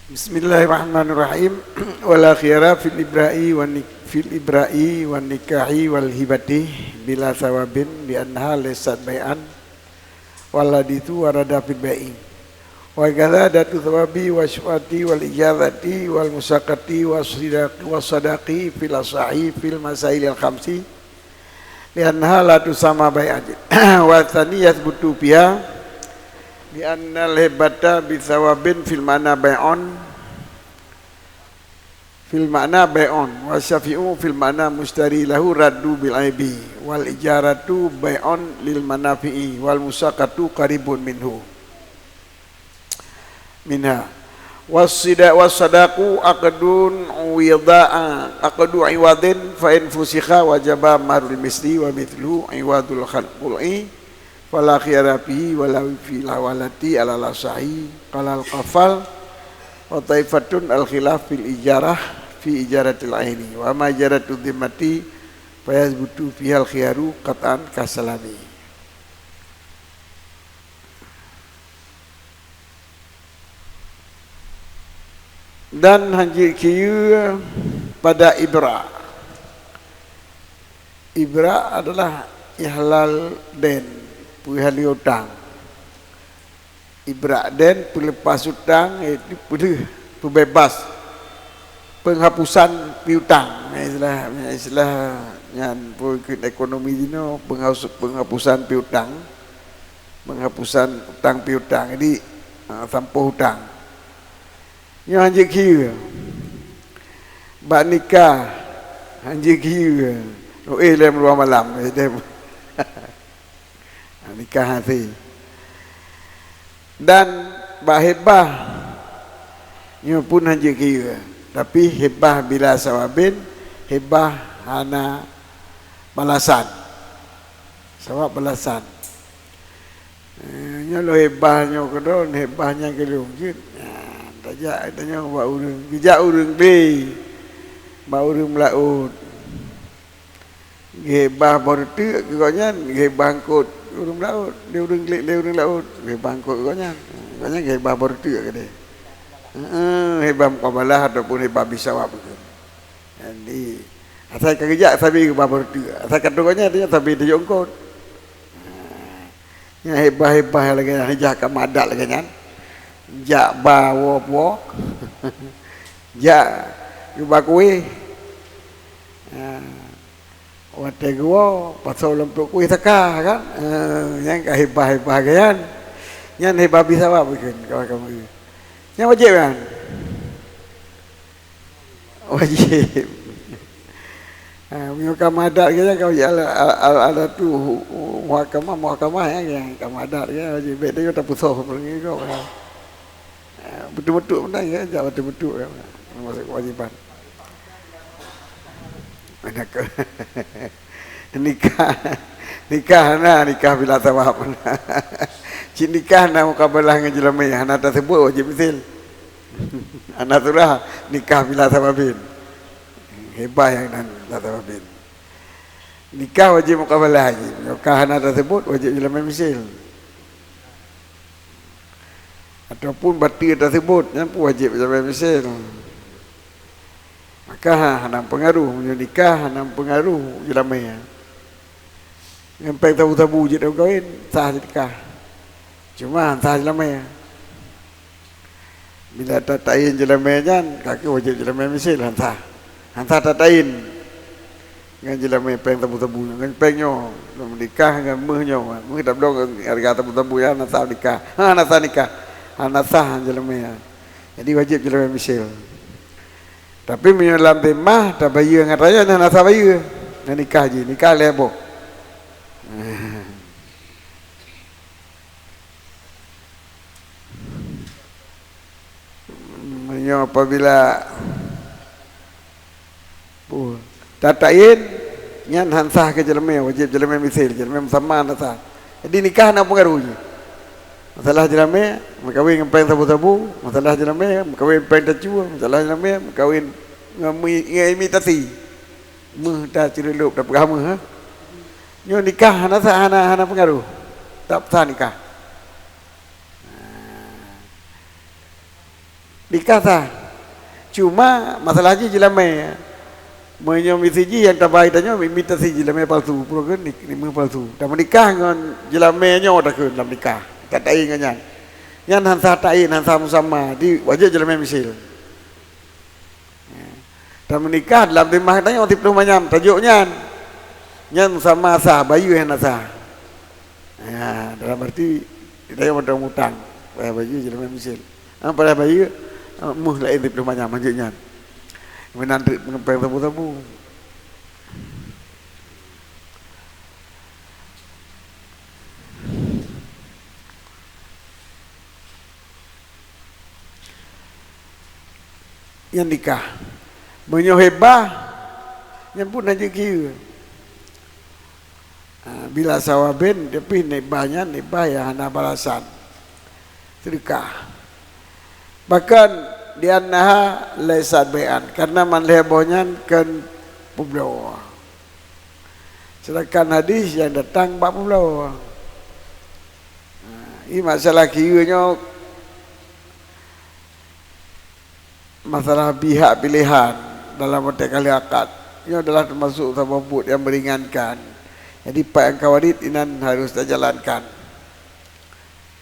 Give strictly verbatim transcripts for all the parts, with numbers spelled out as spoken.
Bismillahirrahmanirrahim. Wala khiyara fil ibra'i wan ni-, fil ibra'i wan nikahi wal hibati bila sawabin, li annaha laysat bai'an, wal haditsu warada fil bai'i. Wa kadza datu sawabi wa syafa'ati wal ijazati wal musaqati was sidaqi was sadaqi fil asahi fil masailil khamsi, li annaha la tusamma bai'an. Wa tsani yatsbutu fiha, li annal hibata bi sawabin fil ma'na bai'un, fil ma'na bai'un, wa syafi'u fil ma'na mushtari lahu raddu bil aibi, wal ijaratu bai'un lil manafi'i, wal musaqatu qaribun minhu, minha. Wassida-, wassadaqu aqdun iwada-, aqdu iwadin, fa in fusikha wajaba mahrul misli wa mithluhu iwadul khul'i, fala khiyara fihi walau fil hawalati alal asahi, qalal qafal, wa taifatun al khilaf fil ijarah fi ijaratil aini, wa ma ijaratu dhimmati fa yatsbutu fihal khiyaru qat'an kasalami. Dan hanjeuet khiyeue pada ibra'. Ibra' adalah ihlal dain, peuhaleue utang. Ibra' dain, peulepas utang, yaitu peuleueh, peubeubaih, peunghapusan piutang. Istilah, istilah nyan peukeuen ekonomi jinoe, peunghapus-, peunghapusan piutang. Peunghapusan utang piutang. Jadi, ha, sampoe utang. Nyoe hanjeuet khiyeue. Bak nikah, hanjeuet khiyeue. Oh, eh, lem ruang malam. Nikah hase. Dan bak hibah, nyoe pun hanjeuet khiyeue. Tapi hibah bila sawabin, hibah hana balasan. Sabab balasan. Eh, nyoe lôn hibah nyoe keudroe, hibah nyan keu lôn jeuet. Nyan, tajak tanyoe bak ureueng, geujak ureueng glé bak ureueng meulaôt. Geuhibah boh reuteuek keu gobnyan, geuhibah eungkôt ureueng meulaôt, lé ureueng glé, lé ureueng laôt, geuhibah eungkôt keu gobnyan. Gobnyan geuhibah boh reuteuek keudeh. Heeh, hibah mukabalah ataupun hibah bisawab keu. Jadi, asai ka geujak sabe geuba boh reuteuek. Asai ka trok gobnyan, tanyoe sabe tajok eungkôt. Ha. Nyan hibah-hibah lagèe nyan, hijah ka madat lagèe nyan. Jak ba woe puwoe. Jak geuba kueh. Ha. Watèe geuwoe, pasoe lam pruet kueh saka, kan? Ha. Nyan ka hibah-hibah lagèe nyan. Nyan hibah bisawab bukon, kawan-kawan. Nyan wajéb nyan. Wajéb. Ha, meunyoe ka madat ke, ka wajéb al-, al-, al-adatu hu-, hu-, muhakkamah, muhakkamah, ya, ya, ka madat ke, wajéb. Bèk teuka tapeusoh peureulee kok, ya. Ha, beutôi-beutôi meunan, ya, jak beutôi-beutôi, ya. Maksud kewajiban. Nikah, nikah na, nikah bila sawab na. Cit nikah na mukabalah ngon jeulamé, hana taseubut wajéb misil. Hana surah nikah bila sababin. Hibah nyang nan bila sababin. Nikah wajéb mukabalah jih. Nikah hana taseubut wajéb jeulamé misil. Ataupun bateue taseubut, nyan pun wajéb jeulamé misil. Maka ha-, hana meupeungaruh, meunyoe nikah hana meupeungaruh jeulamé. Ngon péng sabu-sabu jeuet meukawen, sah nikah. Cuma han sah jeulamé. Bila tata'in jeulamé nyan, ka keuh wajéb jeulamé misil, han sah. Han sah tata'in ngon jeulamé péng sabu-sabu nyoe, ngon péng nyoe, lôn meunikah ngon méuh nyoe, méuh tabloe ngon hareuga sabu-sabu nyan, hana sah nikah. Ha, hana sah nikah. Hana sah jeulamé nyan. Jadi wajéb jeulamé misil. Tapi meunyoe lam dimah tabayeue ngon raya, nyan hana sah bayeue. Nyan nikah jih, nikah lhèe boh. Meunyoe apabila, oh, tata'in, nyan han sah keu jeulamé, wajéb jeulamé misil, jeulamé meusaman han sah. Jadi nikah hana peungaruh jih. Masalah jeulamé meukawen ngon péng sabu-sabu, masalah jeulamé meukawen péng tacue, masalah jeulamé meukawen ngon mi-, ngon imitasi. Méuh taceureulob, tapeugah méuh, ha? Nyoe nikah hana sa-, hana, hana peungaruh. Tap sah nikah. Ha. Nikah sah. Cuma masalah jih jeulamé. Meunyoe misi jih nyang tabai tanyoe imitasi jeulamé palsu, peue keuh ni-, nikah palsu. Tameunikah ngon jeulamé nyoe takheun lam nikah. Tatai ngon nyan. Nyan han sah tain, han sah musamma. Di wajéb jeulamé misil. Tameunikah dalam timah tanyoe siplôh manyam tajok nyan. Nyan musamma sah, bayeue hana sah. Ya, dalam arti, tanyoe mantong mutang. Payah bayeue jeulamé misil. Ah, payah bayeue, ah, méuh laén siplôh manyam hanjeuet nyan. Meunan treuk peungepéng sabu-sabu. Nyan nikah. Meunyoe hibah, nyan pun hanjeuet kiyue. Ha, bila sawabin, tapi hibah nyan, hibah nyang hana balasan. Seudeukah. Bahkan, li'annaha laisat bai'an, karena man lhée boh nyan kon peubloe. Sedangkan hadis nyang datang bak peubloe. Ha, ini masalah kiyue nyoe, masalah pihak pilehan dalam konteks ahli akad. Nyoe adalah termasuk saboh buet nyang meringankan. Jadi, pat nyang ka wajéb inan harus tajalankan.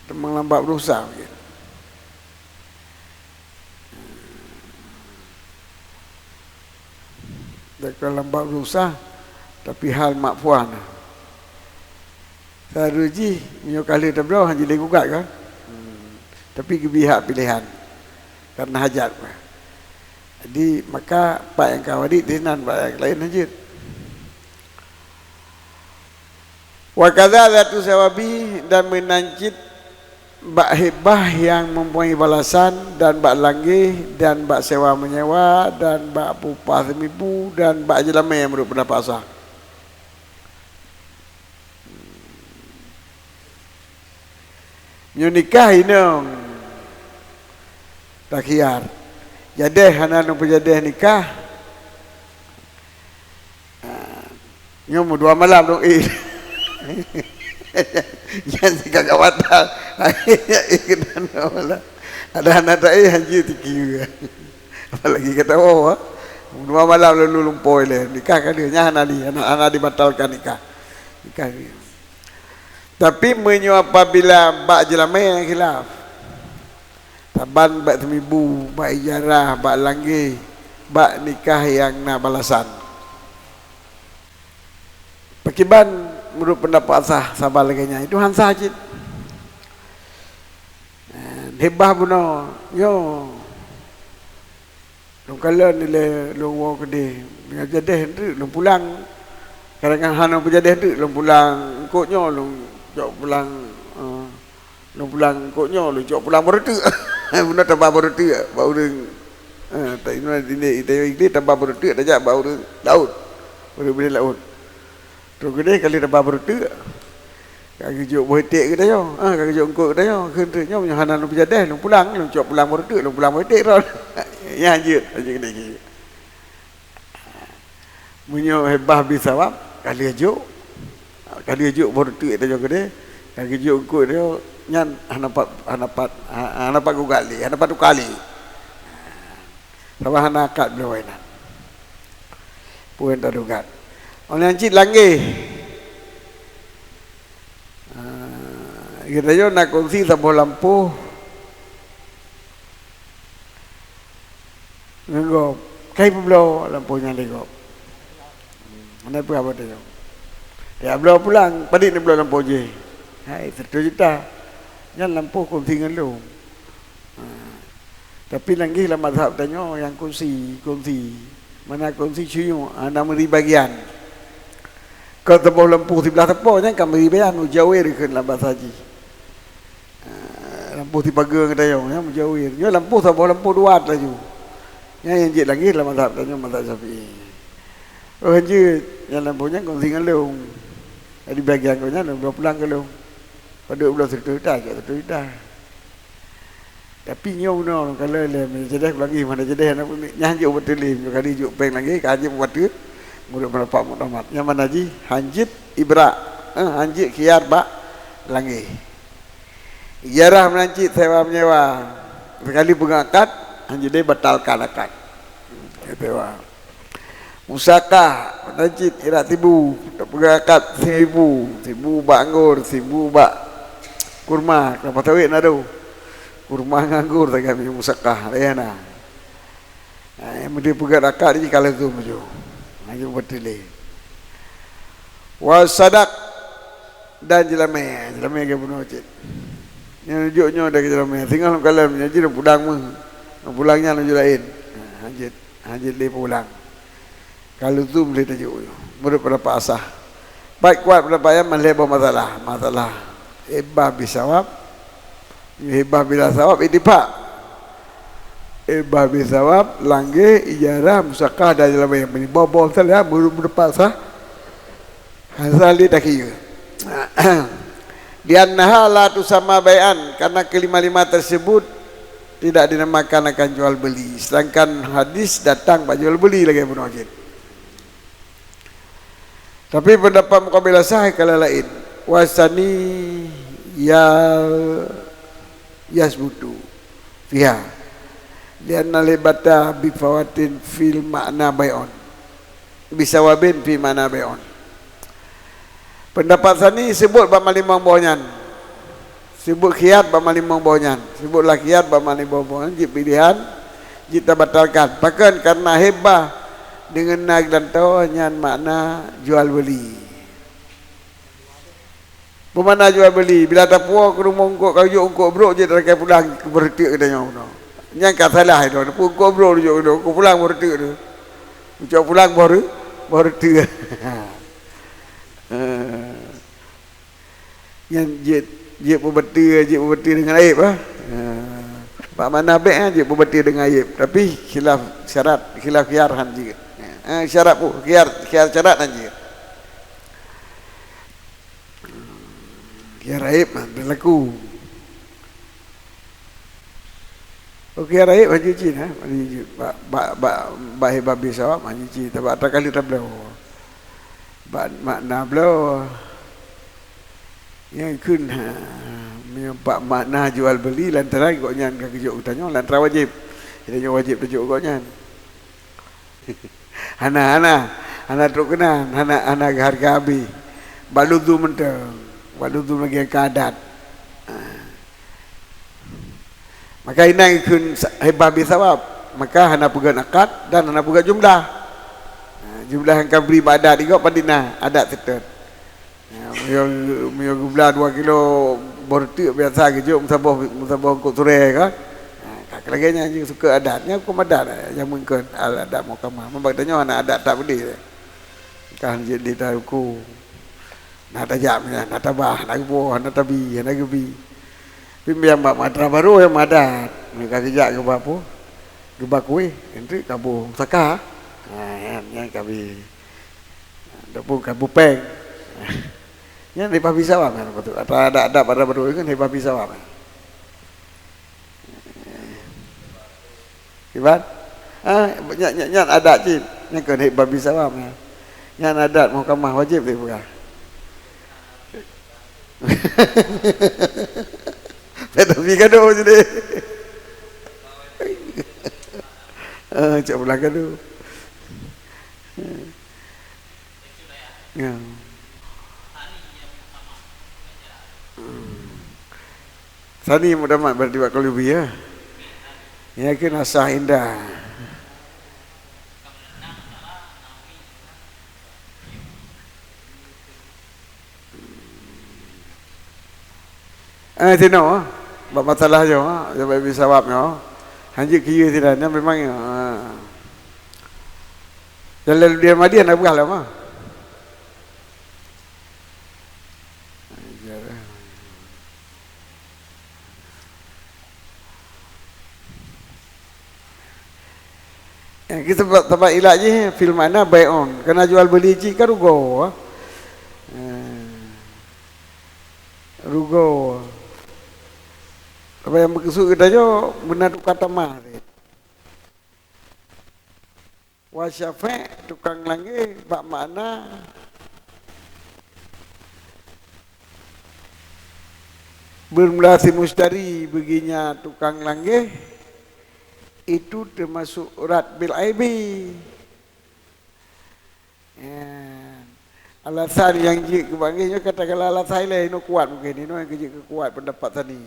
Teuma lam bab dosa mungkin. Dan kalau lam bab dosa, tapi hal makfuan. Seharus jih, meunyoe ka lheueh tabloe, hana jilée gugat kan? Hmm. Tapi geubri hak pilehan. Karena hajat. Jadi, maka pat nyang ka wajéb dinan, pat nyang laén hanjeuet. Wa kadza zatu sawabi, dan meunan cit bak hibah nyang mempunyai balasan, dan bak langgeh, dan bak sewa menyewa, dan bak peupah seumibu, dan bak jeulamé meunurot peundapat sah. Meunyoe nikah inong takhiar, jadéh hana lôn peujadéh nikah, ha, nyoe meudua malam lôn éh. Nyan sikagak batal. Éh keunan dua malam. Ada hana taéh hanjeuet tikiyue. Apalagi kata, oh, dua malam lalu lumpoe lé. Nikah ka lheueh, nyan hana di, hana, hana dibatalkan nikah. Nikah lheueh. Tapi meunyoe apabila bak jeulamé nyang khilaf, saban bak seumibu, bak ijarah, bak langgeh, bak nikah nyang na balasan. Pakriban meunurot peundapat sah saban lagée nyan, itu han sah cit. Eh, hibah bunoe, nyoe. Lôn kalon ilée lôn woe keudeh. Meunyoe jadéh treuk lôn pulang. Kadang-kadang hana peujadéh treuk lôn pulang. Eungkôt nyoe lôn cok pulang, eh, lôn pulang eungkôt nyoe lôn cok pulang baroe teuk. Bunoe taba baroe teuk bak ureuëng. Eh, ta-, inoe dini, ita-, ita taba baroe teuk tajak bak ureuëng laôt. Ureuëng binéh laôt. Troh keudeh ka lheueh taba baroe teuk. Ka geujok boh iték geutanyoe, ah, ka geujok eungkôt geutanyoe, kheun treuk nyoe meunyoe hana lôn peujadéh, lôn pulang, lôn cok pulang baroe teuk, lôn pulang boh iték droe. Nyan jeuet, jeuet keudeh jeuet. Meunyoe hibah bisawab, ka lheueh jok, ka lheueh jok baroe teuk tanyoe keudeh, ka geujok eungkôt tanyoe, nyan hana pat, hana pat, ha-, hana pat gugat lé, hana pat tuka lé. Sabab hana akad bloe inan. Peue nyang tadugat. Óh lheueh nyan cit langgeh. Ah, geutanyoe na kongsi saboh lampôh ngon gob. Ka ipeubloe lampôh nyan lé gob. Hana peue haba tanyoe. Ya bloe pulang, padit neubloe lampôh jih. Hai, seratus juta. Nyan lampôh kongsi ngon lôn. Ha. Tapi langgeh lam mazhab tanyoe nyang kongsi, kongsi. Mana kongsi syuyukh, hana meuri bagian. Kon saboh lampôh siblah teupok nyan ka meuri bagian, mujawir kheun lam basa jih. Ha, lampôh sipageue ngon tanyoe nyan mujawir. Nyoe lampôh saboh lampôh dua laju. Nyan nyang jeuet langgeh lam mazhab tanyoe mazhab Syafi'i. Oh, hanjeuet, nyan lampôh nyan kongsi ngon lôn. Jadi bagian gobnyan lôn bloe pulang keu lôn. Padub bloe seratus juta, cok seratus juta. Tapi nyoe bunoe lôn kalon lé, meunyoe jadéh lagèe mana jadéh aneuk miet, nyan jeuet ubak teulém, nyoe kali jok péng lagèe, ka jeuet ubak teuk, meunurot peundapat muktamad. Nyang mana jih, hanjeuet ibra', eh, hanjeuet khiyar bak lagèe. Ijarah meunan cit sewa menyewa, sekali peungeut akad, Hana jeuet batalkan akad. Kata wa. Musakah, meunan cit irak sibu, tapeugah akad sibu, sibu bak anggor, sibu bak kurma, kelapa sawit na tu. Kurma ngon anggor sagai musakah, laén na. Ha, nyang meudeh peugah akad jih ka lheueh laju. Laju beuteulee. Wa sadaq dan jeulamé, jeulamé geubunoe cit. Nyang jok nyoe dari jeulamé, singoh lam kalon nyan jih pulang meuh. Pulang nyan laju laén. Ha, hanjeuet, hanjeuet lé pulang. Ka luzum lé tajok nyoe. Meunurot pendapat asah. Pat kuat pendapat nyan, malah boh masalah. Masalah. Hibah bisawab. Hibah bila sawab ittifaq. Hibah bisawab, langgeh, ijarah, musakah dan lain-lain. Boh-boh salah, meunurot pendapat asah. Hana lé takheun. Liannaha la tusamma bai'an, karena kelima-lima tersebut tidak dinamakan akan jual beli. Sedangkan hadis datang bak jual beli lagée bunoe jih. Tapi pendapat muqabil asah ka laén. Wasani ya yasbutu fiha. Lianna libata bifawatin fil makna bai'un. Bisawabin fi makna bai'un. Pendapat sani seubot bak malimong boh nyan. Seubot khiat bak malimong boh nyan. Seubotlah khiat bak malimong boh nyan, jeuet pilihan, jeuet tabatalkan. Pakon? Karena hibah deungon na geulantoe nyan makna jual beuli. Bagaimana jual beuli? Bila tapuwoe keu rumoh eungkôt, ka jok eungkôt brok jeuet takai pulang keu beureuteuek geutanyoe bunoe. Nyan ka salah itu. Tapuwoe eungkôt brok jok, eungkôt pulang beureuteuek tu. Ucok pulang boh re-, boh reuteuek. Nyan jeuet, jeuet peubeuteu, jeuet peubeuteu deungon aib, ah. Ha. Bak makna bék, ah, jeuet peubeuteu deungon aib. Tapi khilaf syarat, khilaf khiyar han jeuet. Ha, syarat pu-, khiyar, khiyar syarat han jeuet. Khiyar aib, ah, berlaku. Oke, rayeuk bak jih cit, ha? Bak jih cit. Bak, bak, bak, bak hibah bisawab, bak jih cit. Tabak atra kali tabloe. Bak makna bloe. Nyang kheun, ha, meunyoe bak makna jual beuli, lantaran gobnyan ka geujok geutanyoe, lantaran wajéb. Geutanyoe wajéb tajok gobnyan. Hana, hana. Hana trok keunan, hana, hana hareuga habéh. Bak luzum mantong. Bak luzum lagée ka adat. Ha. Maka inan geukheun sa-, hibah bisawab. Maka hana peugét akad dan hana peugét jumlah. Ha, jumlah nyang ka bri bak adat, igob padit na, adat seutôt. Ha, meunyoe, meunyoe geublah dua kilo boh reuteuek biasa geujok meusaboh, meusaboh eungkôt surée ka. Ha, ka lagée nyan jih sukôt adat. Nyan hukôm adat, jameun kon al-adat muhkamah. Meubak tanyoe hana adat that beudeh. Ka hanjeuet lé tahuköm. Na tajak meunan, na tabah, na geuboh, na tabi, na geubi. Tapi nyang bak meuatra barô nyang meuadat. Meunyoe ka geujak geuba peue? Geuba kueh, enteuk ka boh saka. Ha, nyan, nyan ka bi. Ataupun ka bupeng. Nyan hibah bisawab nyan, beutôi. Atra adat-adat pada beutôi kan hibah bisawab. Kiban? Ha, nyan, nyan, nyan adat cit. Nyan kon hibah bisawab nyan. Nyan adat muhkamah wajéb dipeugah. Tapi kado jadi. Ha, cok pulang kado. Ya. Hmm. Sani muktamad berarti bak Qalyubi, ya. Ya, keu nasah indah. Eh, tinoe, bak masalah nyoe, bak bisawab nyoe. Hanjeuet keu yue sidroe, nyan memang, ah. Jalaluddin Al-Mahdi hana peugah lom, ah. Eh, kita sebab, sebab ilak jih, fil makna bai'un. Keu na jual beuli cit ka rugoe. Eh, rugoe. Tapi nyang meukeusut geutanyoe, meunan tukang tamah. Wa syafi', tukang langgeh, bak makna, beurmula si mustari, beuginya tukang langgeh, Itu teumasuk rad bil aibi. Ya. Alasan nyang jeuet keu bangai nyoe katakanlah alasan ilée inoe kuat mungken, inoe nyang jeuet keu kuat peundapat tani.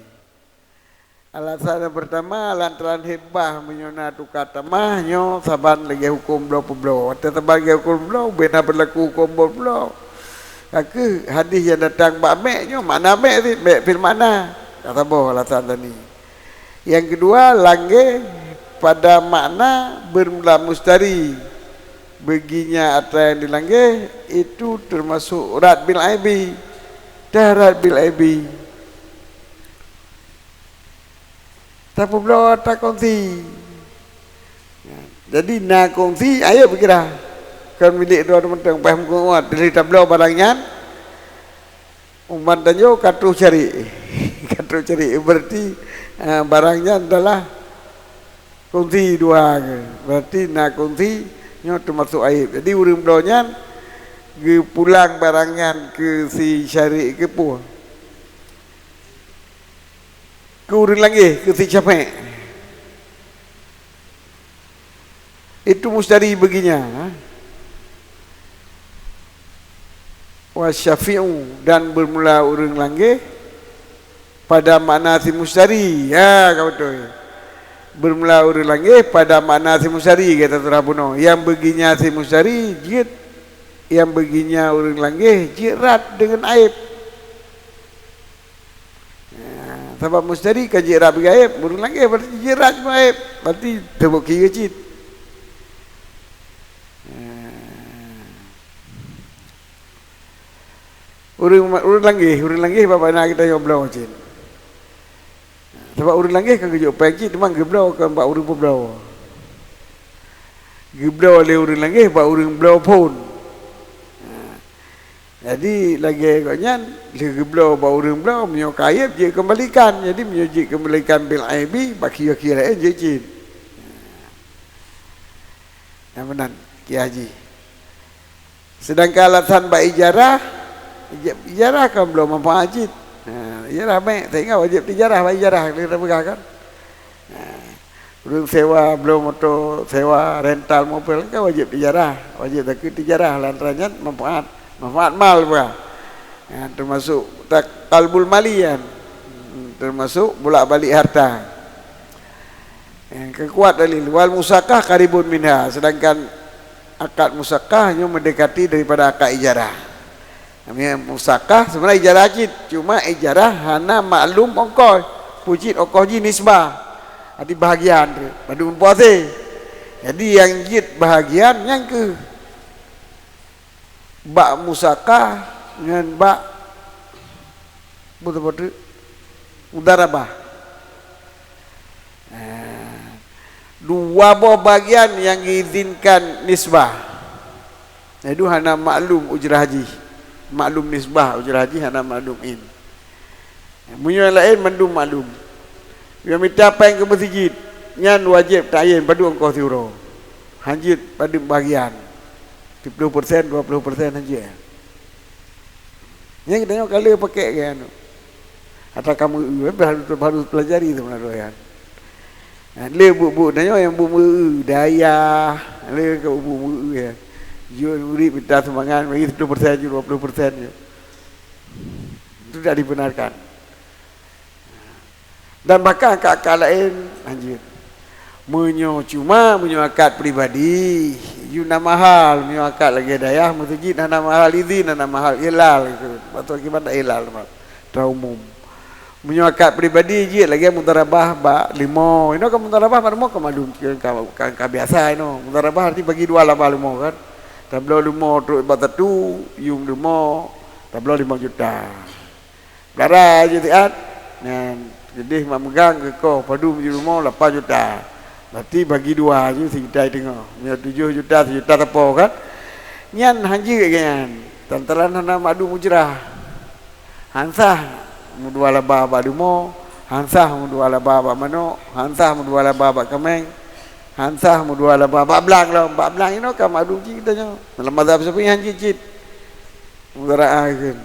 Alasan nyang peurtama, lantaran hibah meunyoe na tuka tamah nyoe saban lagée huköm bloe peubloe. Watée saban lagée huköm bloe, ubé na beulaku huköm bloe peubloe. Ka kheueh hadis nyang datang bak mék nyoe makna mék cit, mék fil makna. Ka saboh alasan tani. Nyang keudua, langgeh pada makna bermula mustari. Beuginya atra nyang dilanggeh itu teumasuk rad bil aibi. Dah rad bil aibi. Tapeubloe atra kongsi. Jadi na kongsi, ayo pikira. Kon milék droe mantong, paih meukuat. Jadi tabloe barang nyan, umpan tanyoe ka troh cari. Ka troh cari, berarti, eh, barang nyan adalah kongsi dua ke. Berarti na kongsi nyoe teumasuk aib. Jadi ureuëng bloe nyan geupulang barang nyan keu si syarik keu peue? Keu ureuëng langgeh, keu si syafek. Itu mustari beuginya. Wa syafi'u, dan bermula ureuëng langgeh pada makna si mustari. Ya, ka beutôi. Bermula ureuëng langgeh pada makna si mustari, kata surah bunoe. Nyang beuginya si mustari jeuet, nyang beuginya ureuëng langgeh jeuet rad deungon aib. Ya, sabab mustari ka jeuet rad beugaéb, ureuëng langgeh berarti jeuet rad beugaéb, berarti teubukti cit. Ya. Ureuëng, ureuëng langgeh, ureuëng langgeh bak makna geutanyoe bloe cit. Sabab ureuëng langgeh ka geujok péng cit, teuma geubloe kon bak ureuëng peubloe. Geubloe lé ureuëng langgeh bak ureuëng bloe phon. Jadi lagée gobnyan, lheueh geubloe bak ureuëng bloe, meunyoe ka aib jeuet keumbalikan. Jadi meunyoe jeuet keumbalikan bil aibi, bak kiyée-kiyée laén jeuet cit. Nyang meunan, Kiai Haji. Seudangkan alasan bak ijarah, ija-, ijarah kan bloe manfaat cit. Ha, ijarah mék, sehingga wajéb teuijarah bak ijarah, lheueh tapeugah kan. Ha, ureuëng sewa bloe moto, sewa rental mobil kan wajéb teuijarah, wajéb takheun teuijarah lantaran nyan manfaat, manfaat mal peugah. Ha, teumasuk tak-, qalbul mali kan, teumasuk bolak-balik harta. Nyang keukuat dalil, wal musaqah qaribun minha, sedangkan akad musaqah nyoe mendekati daripada akad ijarah. Namanya musaqah sebenarnya ijarah cit, cuma ijarah hana maklum ongkoh, peue cit ongkoh jih nisbah. Arti bahagian tu, padum puase. Jadi nyang jeuet bahagian nyan keuh bak musaqah ngon bak beutôi-beutôi mudarabah. Eh, dua boh bagian nyang geuizinkan nisbah. Itu hana maklum ujrah jih. Maklum nisbah ujrah jih hana maklum in. Meunyoe laén mandum maklum. Nyang mita péng keu meuseujid, nyan wajéb tayen padum ongkoh siuroe. Hanjeuet padum bagian. Siplôh persen, dua puluh persen hanjeuet. Nyang geutanyoe ka lheueh pakèk keu anu. Atra ka meu-eu, harus, harus pelajari sebenarnya. Ha, lé buet-buet tanyoe nyang buet meu-eu, dayah, lé ka buet meu-eu ya. Jeuet murit minta sumbangan bagi sepuluh persen je, dua puluh persen je. Itu tidak dibenarkan. Dan bahkan akad-akad laén hanjeuet. Meunyoe cuma, meunyoe akad pribadi, jeuet na mahal, meunyoe akad lagèe dayah, meuseujid hana mahal izin, hana mahal ilal gitu. Patut kiban dak ilal, teuma umum. Meunyoe akad pribadi jeuet lagèe mudarabah bak leumo. Inoe kan mudarabah bak leumo kan maklum, kan, kan, kan biasa inoe. Mudarabah arti bagi dua laba leumo kan. Tabloe leumo trok bak satu, yum leumo, tabloe limong juta. Peukara jih siat, nyan keudeh mak meugang keu koh padum jih leumo lapan juta. Berarti bagi dua jih sijuta teungoh. Meunyoe tujoh juta, sijuta sapo kan. Nyan hanjeuet nyan. Lantaran hana maklum ujrah. Hansah meudua laba bak leumo, hansah meudua laba bak manok, hansah meudua laba bak kaméng, hansah meudua laba bak blang lom. Bak blang inoe ka maklum cit geutanyoe. Lam mazhab Syafi'i hanjeuet cit. Mudara'ah kheun.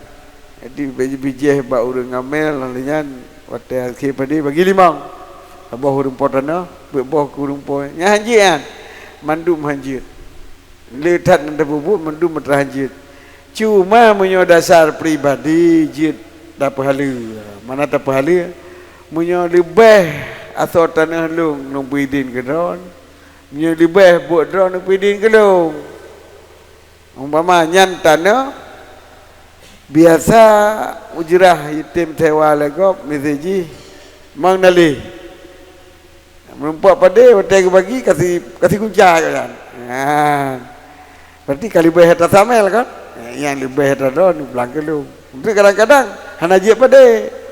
Jadi bijéh bak ureuëng ngamel, lheueh nyan watèe akhé padé bagi limong. Saboh ureuëng po tanoh, Peuet boh kureueng po. Nyan hanjeuet nyan. Mandum hanjeuet. Le that na tapeubuet mandum meutra hanjeuet. Cuma meunyoe dasar pribadi jeuet tapeuhaleue. Mana tapeuhaleue? Meunyoe leubeh asoe tanoh lôn, lôn peuidin keu droe. Meunyoe leubeh buet droe, lôn peuidin keu lôn. Umpama nyan tanoh biasa ujrah item sewa lé gob, miseue jih mang naleh. Meurumpok padé watée geubagi kasi, kasi gunca nyan. Nah, berarti ka leubeh ata samel kan? Nyang leubeh ata droe niblang keu lôn. Untuk kadang-kadang hana jeuet padé.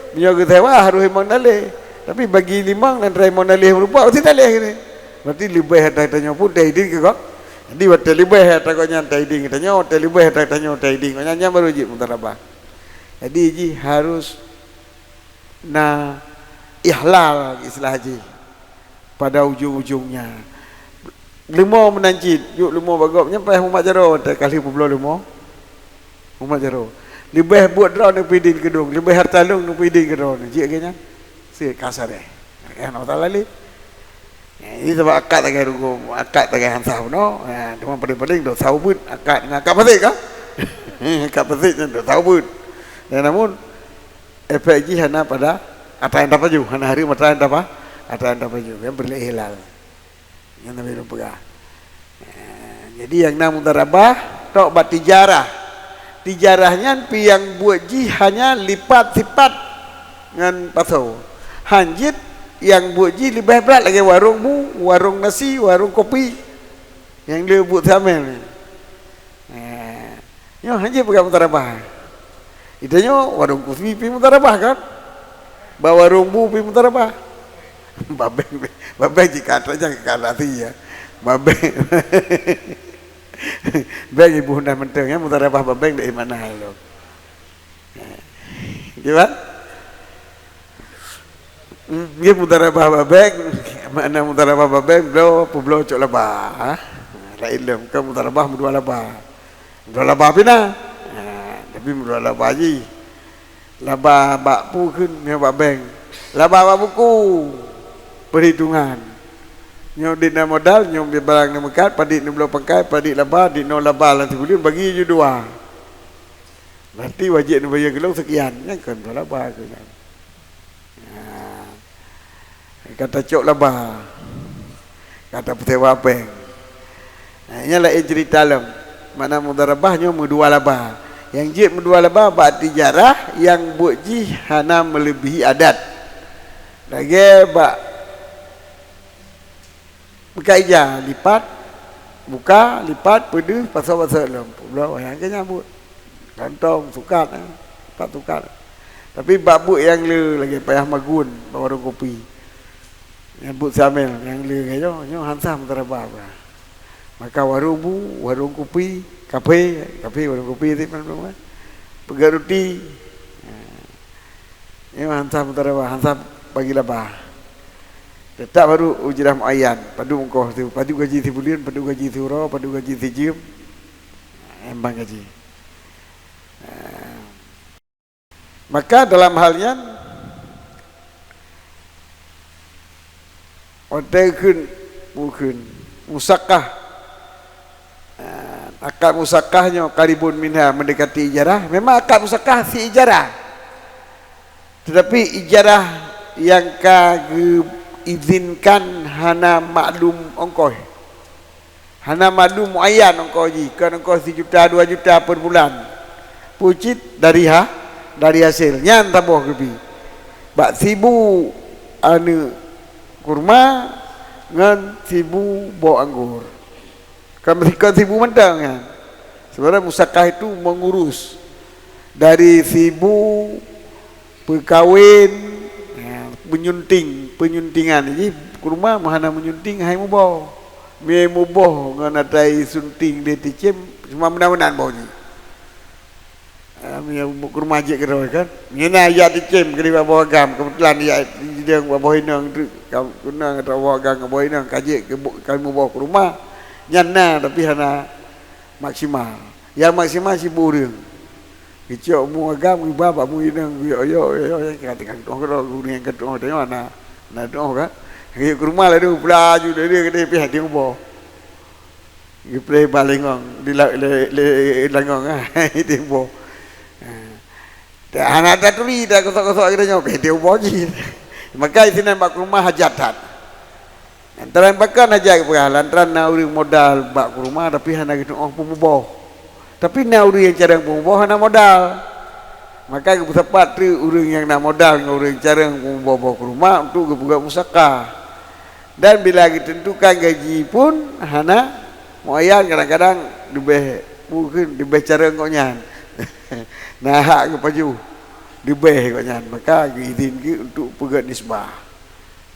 Meunyoe geusewa harôh limong naleh. Tapi bagi limong nan teurimong naleh meurumpok, meusti naleh geuh. Berarti leubeh ata tanyoe pun taidin keu gob. Jadi watée leubeh ata gobnyan taidin keu tanyoe, watée leubeh ata tanyoe taidin gobnyan, nyan baru jeuet mudharabah. Jadi jih harus na ihlal istilah jih pada ujong-ujongnya. Leumo meunan cit, jok leumo bak gob nyan payah mumat jaroe, watée ka lheueh peubloe leumo. Mumat jaroe. Leubeh buet droe niblang peuidin keu lôn, leubeh hareuta lôn niblang peuidin keu droe, jeuet lagée nyan. Seuet kasar eh. Eh, na masalah lé. Eh, ini sabab akad lagée rugoe, akad lagée hansah bunoe. Eh, cuma paling-paling dosa ubeut, akad ngon akad pasék kan? Akad pasék nyan dosa ubeut. Dan namun efek jih hana pada ata nyang tapajoh, hana hareuem ata nyang tapa, ata nyang tapajoh. Kan peureulée ihlal. Nyan Nabi lôn peugah. Eh, jadi nyang na mudharabah tok bak tijarah. Tijarah nyan pi nyang buet jih hanya lipat sipat ngon pasoe. Hanjeuet nyang buet jih leubeh brat lagée warong bu, warong nasi, warong kopi. Nyang le buet samel nyan. Eh, nyoe hanjeuet peugah mudharabah. Itanyoe warong kopi pi mudharabah kan? Bak warong bu pi mudharabah. Babeng, babeng jih ka atra nyang ka lati ya. Babeng. Beng ibu hendak menteng ya, mudharabah babeng dari mana lo? Gimana? Hmm, nggih mudharabah babeng, makna mudharabah babeng, bloe peubloe cok laba. Ha? Laén lom, kan mudharabah meudua laba. Meudua laba pih na. Ha, tapi meudua laba jih. Laba bak peue kheun, nyoe bak bank. Laba bak buku perhitungan. Nyoe dit na modal, nyoe barang na meukat, padit neubloe pangkai, padit laba, dit noe laba lam sibuleuen bagi ju dua. Berarti wajéb neubayeue keu lôn seukian, nyan kon laba keu nyan. Ha. Ka tacok laba. Ka tapeusewa péng. Ha, nyan laén ceurita lom. Makna mudharabah nyoe meudua laba. Nyang jeuet meudua laba bak tijarah nyang buet jih hana meuleubihi adat. Lagée bak Buka ija, lipat, buka, lipat, peudeuh, pasoe-pasoe lom. Peubloe wayang keu nyang buet. Kantong, sukat, eh, lipat sukat. Tapi bak buet nyang le lagée payah magun bak warong kopi. Nyang buet samel nyang le nyoe, nyoe han sah mudharabah. Maka warong bu, warong kopi, kafe, kafe warong kopi tu mana-mana. Peugah ruti. Nyoe han sah mudharabah, han sah bagi laba. Teutap baru ujrah muayyan, padub ongkoh tu, padub gaji sibuleuen, padub gaji siuroe, padub gaji sijeuem, emban gaji. Maka dalam hal nyan, watée kheun, bukheun, musakah, akad musakah nyoe qaribun minha, mendekati ijarah. Memang akad musakah si ijarah. Tetapi ijarah nyang ka geuizinkan hana maklum ongkoh. Hana maklum muayyan ongkoh jih, kon ongkoh sijuta, dua juta per bulan. Peue cit dari ha-, dari hasé. Nyan saboh geubi. Bak sibu aneuëk kurma ngon sibu boh anggor. Kan meusikon sibu mantong nyan. Sebenarnya musakah itu mengurus dari sibu peukawen, ya, peunyunting, peunyuntingan. Jadi kurma meuhana meunyunting hai muboh. Mie muboh ngon atai sunting di ticem cuma meunan-meunan boh jih. Ah, meunyoe bu-, keu rumoh jeuet keudroe kan. Meunyoe na jak cicém keudeh bak boh agam, keubeutulan jak jidong bak boh inong tu, ka keunong atau boh agam ngon boh inong ka jeuet keu bu-, ka muboh keu rumoh. Nyan na, tapi hana maksimal. Nyang maksimal sibu ureuëng. Geucok mu agam, geuba bak mu inong, guyok-yok, yok, yok, ka teuka tuoh keudroe, gurée ka tuoh teuka na, na tuoh kan. Geuyue keu rumoh laju, peulaju laju keudeh pih hati muboh. Geupreh ba lingong, di la-, lé, lé lingong, ah, hati muboh. Ah. Tak hana taturi, tak gosok-gosok geutanyoe, pih hati muboh jih. Maka isinan bak keu rumoh hajat that. Lantaran pakon hajat geupeugah, lantaran na ureuëng modal bak keu rumoh, tapi hana geutuoh peumuboh. Tapi na ureuëng nyang carông peumuboh hana modal. Maka geupeusapat teuk ureuëng nyang na modal ngon ureuëng carông peumuboh boh keu rumoh untuk geupeugöt musakah. Dan bila geuteuntukan gaji pun hana muayyan, kadang-kadang leubeh, mungken leubeh carông gobnyan. Na hak geupajoh leubeh gobnyan, maka geuidhin geuh untuk peugöt nisbah.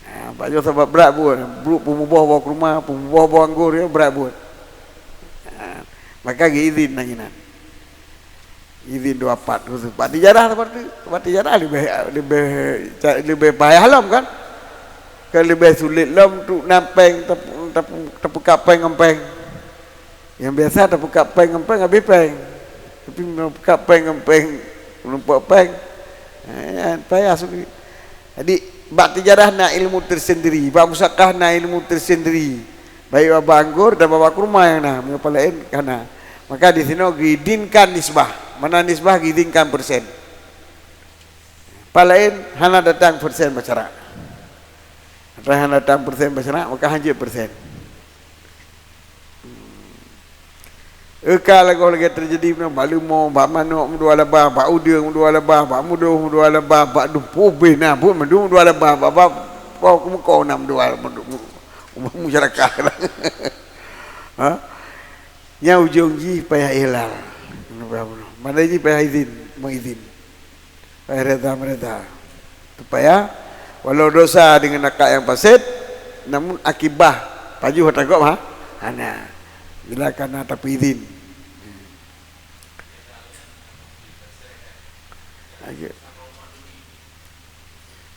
Ha, bak nyoe sabab brat buet, brok peumuboh boh keu rumoh, peumuboh boh anggor, ya, brat buet. Ha, maka geuidhin lagée nyan. Idhin dua pat khusus. Bak tijarah seperti, bak tijarah leubeh, leubeh, leubeh payah lom kan? Kan leubeh sulet lom untuk na péng, tep-, tep-, teupeukat péng ngon péng. Nyang biasa teupeukat péng ngon péng habéh péng. Tapi meunyoe peukab péng ngon péng, meureumpok péng, eh, payah sulit. Jadi, bak tijarah na ilmu tersendiri, bak musakah na ilmu tersendiri. Baik bak anggor dan bak kurma nyang na, meunyoe palaén ka na. Maka di sinoe geuidhinkan nisbah. Mana nisbah geuidhinkan persen. Palaén hana datang persen bak syarak. Hana datang persen bak syarak, maka hanjeuet persen. Eka lagoe lagée teujadi meunan, bak leumo, bak manok meudua laba, bak udeueng meudua laba, bak mudoh meudua laba, bak dumpeue beh na buet mandum meudua laba, bak, bak po keumeuko na meudua, meudua, meudua, masyarakat. Ha? Nyang ujong jih payah ihlal. Mana jih payah izin, meuizin. Payah reda-mereda. Supaya walau dosa dengan akhlak yang fasid, namun akibah pajoh ata gob ha? Hana. Bila kana tapi izin. Lagi.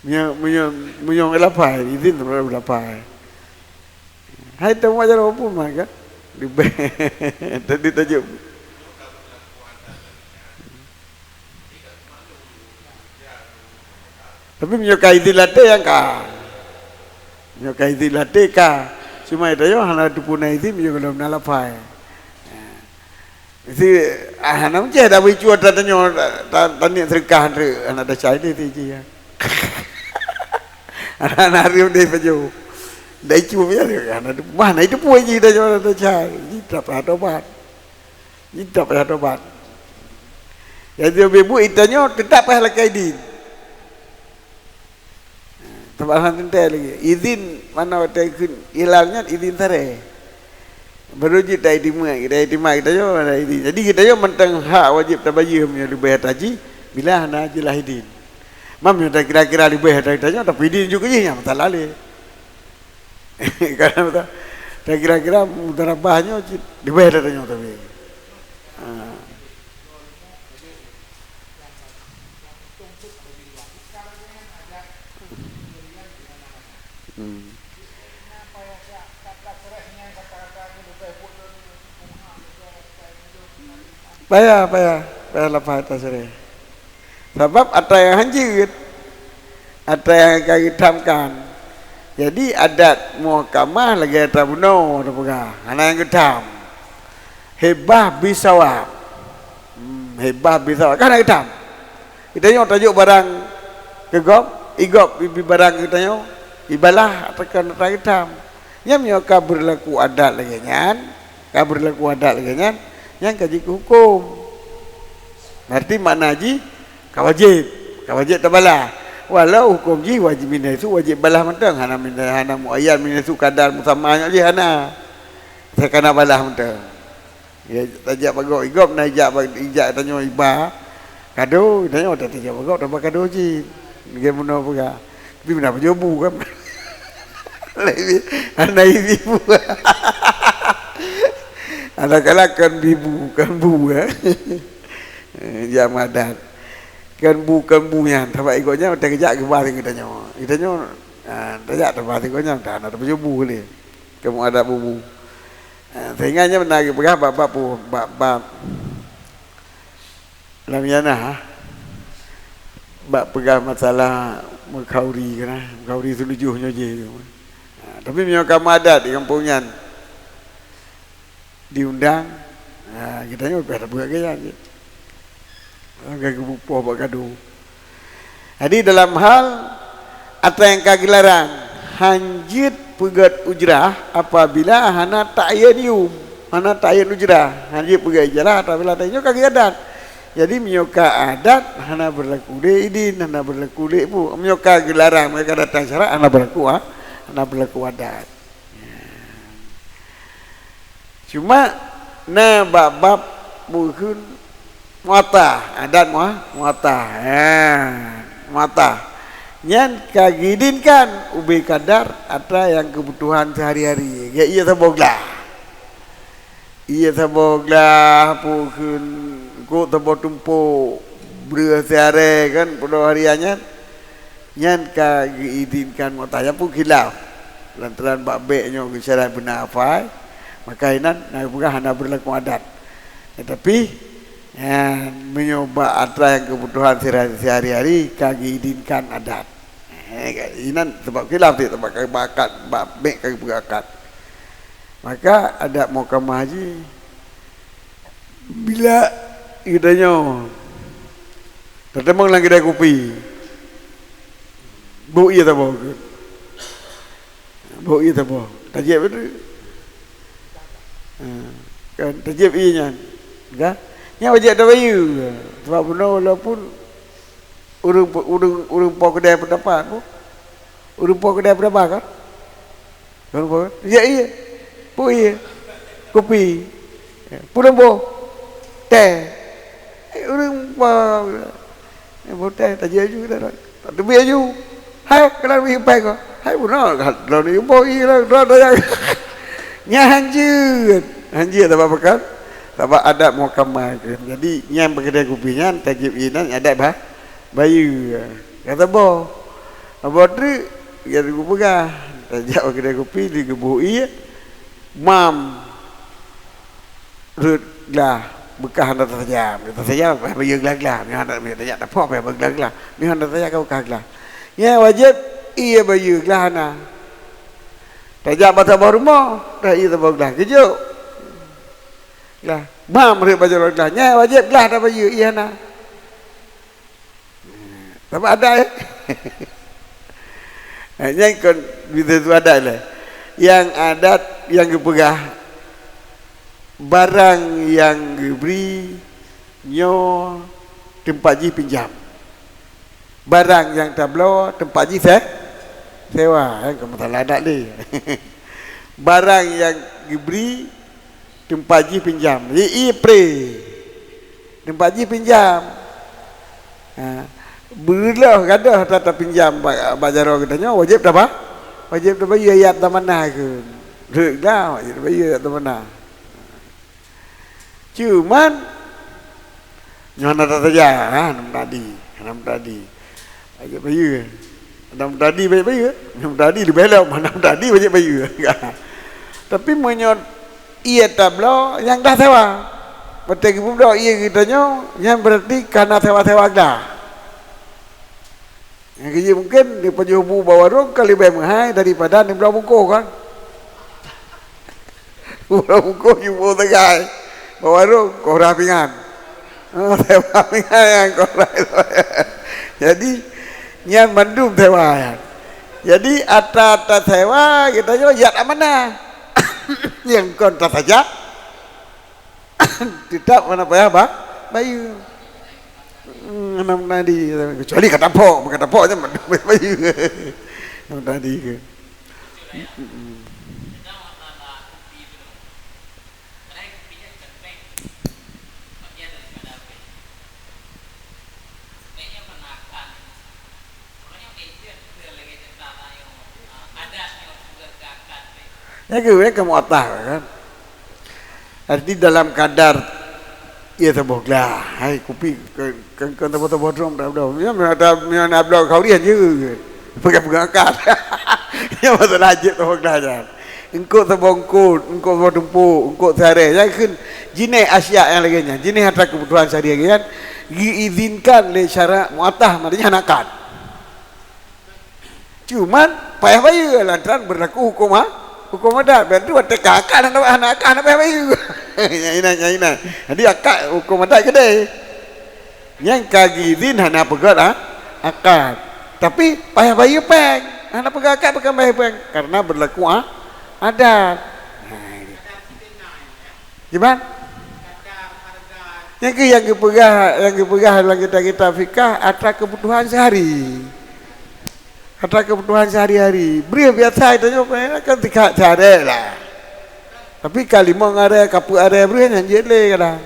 Meunyoe, meunyoe, meunyoe lapah, izin tu lapah. Hai tamu aja apa pun maka. Leubeh. Tadi tajuk. Tapi meunyoe ka izin latée nyang ka. Meunyoe ka izin latée ka. Cuma tanyoe hana teupeu na izin meunyoe gohlom na lafai. Si, ah, hana meucéh dak beuicu atra tanyoe, ta-, ta-, taniet seudeukah treuk, hana tacai deh ti jih, ya. Hana, hana riuh deh pajoh. Dak icu, ya, hana teupeu, hana teupeu jih tanyoe hana tacai. Jih tak payah tobat. Jih tak payah tobat. Jadi, leubeh buet tanyoe teutap payah lakée idin. Teubalahan teuntée lagi. Idin mana watée kheun ihlal nyan idin taré. Baru jeuet ta-iktimat, ta-iktimat geutanyoe hana idin. Jadi geutanyoe mantong hak wajéb tabayeue meunyoe leubeh ata jih bila hana jeulaih idin. Mam nyoe takira-kira leubeh ata geutanyoe tapi idin jeuet keu jih nyan masalah lé. Karena ta-, takira-kira mudarabah nyoe cit leubeh ata tanyoe tapi. Ha. Hmm. Payah, payah, payah lafai tasyrih. Sabab atra nyang hanjeuet, atra nyang ka geutamkan. Jadi adat muhkamah lagée atra bunoe tapeugah, hana nyang geutam. Hibah bisawab. Hmm, hibah bisawab. Kan hana geutam. Geutanyoe tajok barang keu gob, i gob ibi barang keu geutanyoe, ibalah atawa ka na geutam. Nyan meunyoe ka beurlaku adat lagée nyan, ka beurlaku adat lagée nyan, nyan ka jeuet keu huköm. Berarti makna jih ka wajéb, ka wajéb tabalah. Walau huköm jih wajéb min haitsu wajéb balah mantong, hana min, hana muayyan min haitsu kadar musamma nyoe jih hana. Asai ka na balah mantong. Ya, tajak bak gob, i gob na ijak bak, ijak tanyoe iba kado, tanyoe tajak bak gob taba kado cit. Lagée bunoe peugah. Tapi meunan pajoh bu kan. Hana ibi bu. Hana kalak kan bibu, kan bu, ya. Eh, jak madat. Kan bu, kan bu nyan. Taba i gob nyan, watée geujak geuba sigoe tanyoe. Geutanyoe, ah, tajak taba sigoe nyan, hana tapajoh bu lé. Kamu ada bubu. Ah, sehingga nyan na geupeugah bab-bab pu-, bab-bab lam yana, bak peugah masalah meukhauri kana, meukhauri seulujôh nyoe jih. Tapi meunyoe ka meuadat di gampông nyan, diundang, ha, geutanyoe payah tapeugah lagèe nyan cit. Lagèe geubupoh bak kadu. Jadi dalam hal atra nyang ka geularang, hanjeuet peugöt ujrah apabila hana ta'yin yum, hana ta'yin ujrah, hanjeuet peugöt ujrah apabila ta'yin yum ka geuadat. Jadi meunyoe ka adat, hana beurlaku lé idin, hana beurlaku lé bu-, meunyoe ka geularang, meunyoe ka datang syarat, hana beurlaku, ah, hana beurlaku adat. Cuma na bab-bab bukon muathah, adat mua-, muathah. Ha, muathah. Nyan ka geuidinkan ubé kadar atra nyang keubutuhan seuhari-hari. Geuié saboh glah. Ié saboh glah, bukon, eungkôt saboh tumpôk, breueh siaré kan, padum hari nyan. Nyan ka geuidinkan muathah, nyan pun khilaf. Lantaran bak bèk nyoe geusyarat beuna hafai, maka inan na geupeugah hana beurlaku adat. Teutapi, nyan, meunyoe bak atra nyang keubutuhan sehari-, sehari-hari ka geuidinkan adat. Eh, inan sabab khilaf cit, sabab ka bak akad, bak bèk ka geupeugah akad. Maka adat muhkamah haji Bila geutanyoe tatamong lam keudè kupi, boh ié saboh keuh. Boh ié saboh. Tajieb beutôi. Ha, kan, tajieb ié nyan. Kan? Nyan wajéb tabayeue. Sabab bunoe walaupun ureueng, ureueng, ureueng po keudè peudapat pun. Ureueng po keudè peudapat kan? Ureueng po, ya, iya. Peue ié? Kupi. Ya, peue lom boh? Teh. Eh, ureueng po, ya, boh teh, tajak aju dah. Tak teubiet aju. Hai, keunan meuipai ko. Hai, bunoe, ka lôn ié boh ié lah, droe tajak. Nyan hanjeuet. Hanjeuet sabab apa kan? Sabab adat muhkamah. Jadi, nyan peukeudè kupi nyan, tajieb ié nyan, adat bah. Bayeue, ka saboh. Saboh treuk, ya geupeugah, tajak bak keudè kupi, di geuboh ié, mam, rhot glah, beukah hana tasaja. Tasaja, payah bayeue glah-glah, meuhana, meuhana tajak tapoh, payah bayeue glah-glah, meuhana tasaja ka beukah glah. Nyan wajéb ié bayeue glah hana. Tajak bak saboh rumoh, dah ié saboh glah, geujok. Glah, mam, rhot bak jaroe glah, nyan wajéb glah tabayeue, ié hana. Sama ada, eh? Nyan kon bisa tu adat lah. Nyang adat nyang geupeugah, barang nyang geubri nyoe teumpat jih pinjam. Barang nyang tabloe teumpat jih se-, sewa, eh, kon masalah adat lé. Barang nyang geubri teumpat jih pinjam. Jadi, ié pre. Teumpat jih pinjam. Ha. Beureuloh gadôh ta-, tapinjam ba-, bak jaroe geutanyoe, wajéb taba-, wajéb tabayeue ayat tamanah keuh. Rhot glah, wajéb tabayeue ayat tamanah. Cuman, nyoe hana tasaja, ha, hana meutadi, hana meutadi. Wajéb bayeue. Hana meutadi wajéb bayeue. Hana meutadi leubeh lom, hana meutadi wajéb bayeue. Tapi meunyoe ié tabloe, nyang glah sewa. Watèe geupeubloe ié geutanyoe, nyan beurati ka na sewa-sewa glah. Nyang keujeuet mungken neupajoh bu bak warong ka leubeh meuhai daripada neubloe bungkôh kan. Uroe bungkôh jumbo sagai. Bak warong, koh rhah pingan. Oh, sewa pingan nyang koh rhah. Jadi, nyan mandum sewa nyan. Jadi, atra-atra sewa, geutanyoe jak amanah. Nyang kon tasaja, teutap hana payah ba-, bayeue. Hmm, hana meutadi. Kecuali ka tapok, ka tapok nyan mandum bayeue. Hana meutadi keuh. Nyan keuh, nyan keuh muathah kan. Jadi dalam kadar ié saboh glah, hai kupi ke-, ke-, ke saboh-saboh drom dah, dah. Nyan, nyan, nyan, nyan, nyan, khauri aja. Pegang-pegang akad. Nyan masalah jeuet saboh glah nyan. Eungkôt saboh eungkôt, eungkôt saboh tumpôk, eungkôt siaré. Nyan kheun jinéh asya nyang lagèe nyan, jinéh atra keubutuhan sehari-hari nyan, geuizinkan lé syarak muathah, maknanya hana akad. Cuman, Payah bayeue lantaran berlaku hukum ha-, hukum adat. Berarti watée ka akad hana, hana akad hana payah bayeue. Nyang inan, nyang inan. Jadi akad hukum adat keudeh. Nyang ka geuzin hana peugét ha-, akad. Tapi payah bayeue péng. Hana peugét akad bukan bayeue péng karena berlaku ha-, adat. Nah, ini. Gimana? Nyang keu nyang geupeugah, nyang geupeugah dalam kitab-kitab fikah atra kebutuhan sehari. Atra kebutuhan sehari-hari. Breuh biasa tanyoe kan tiga sehari lah. Tapi ka limong aré, ka peuet aré breuh nyan jeuet lé kadang.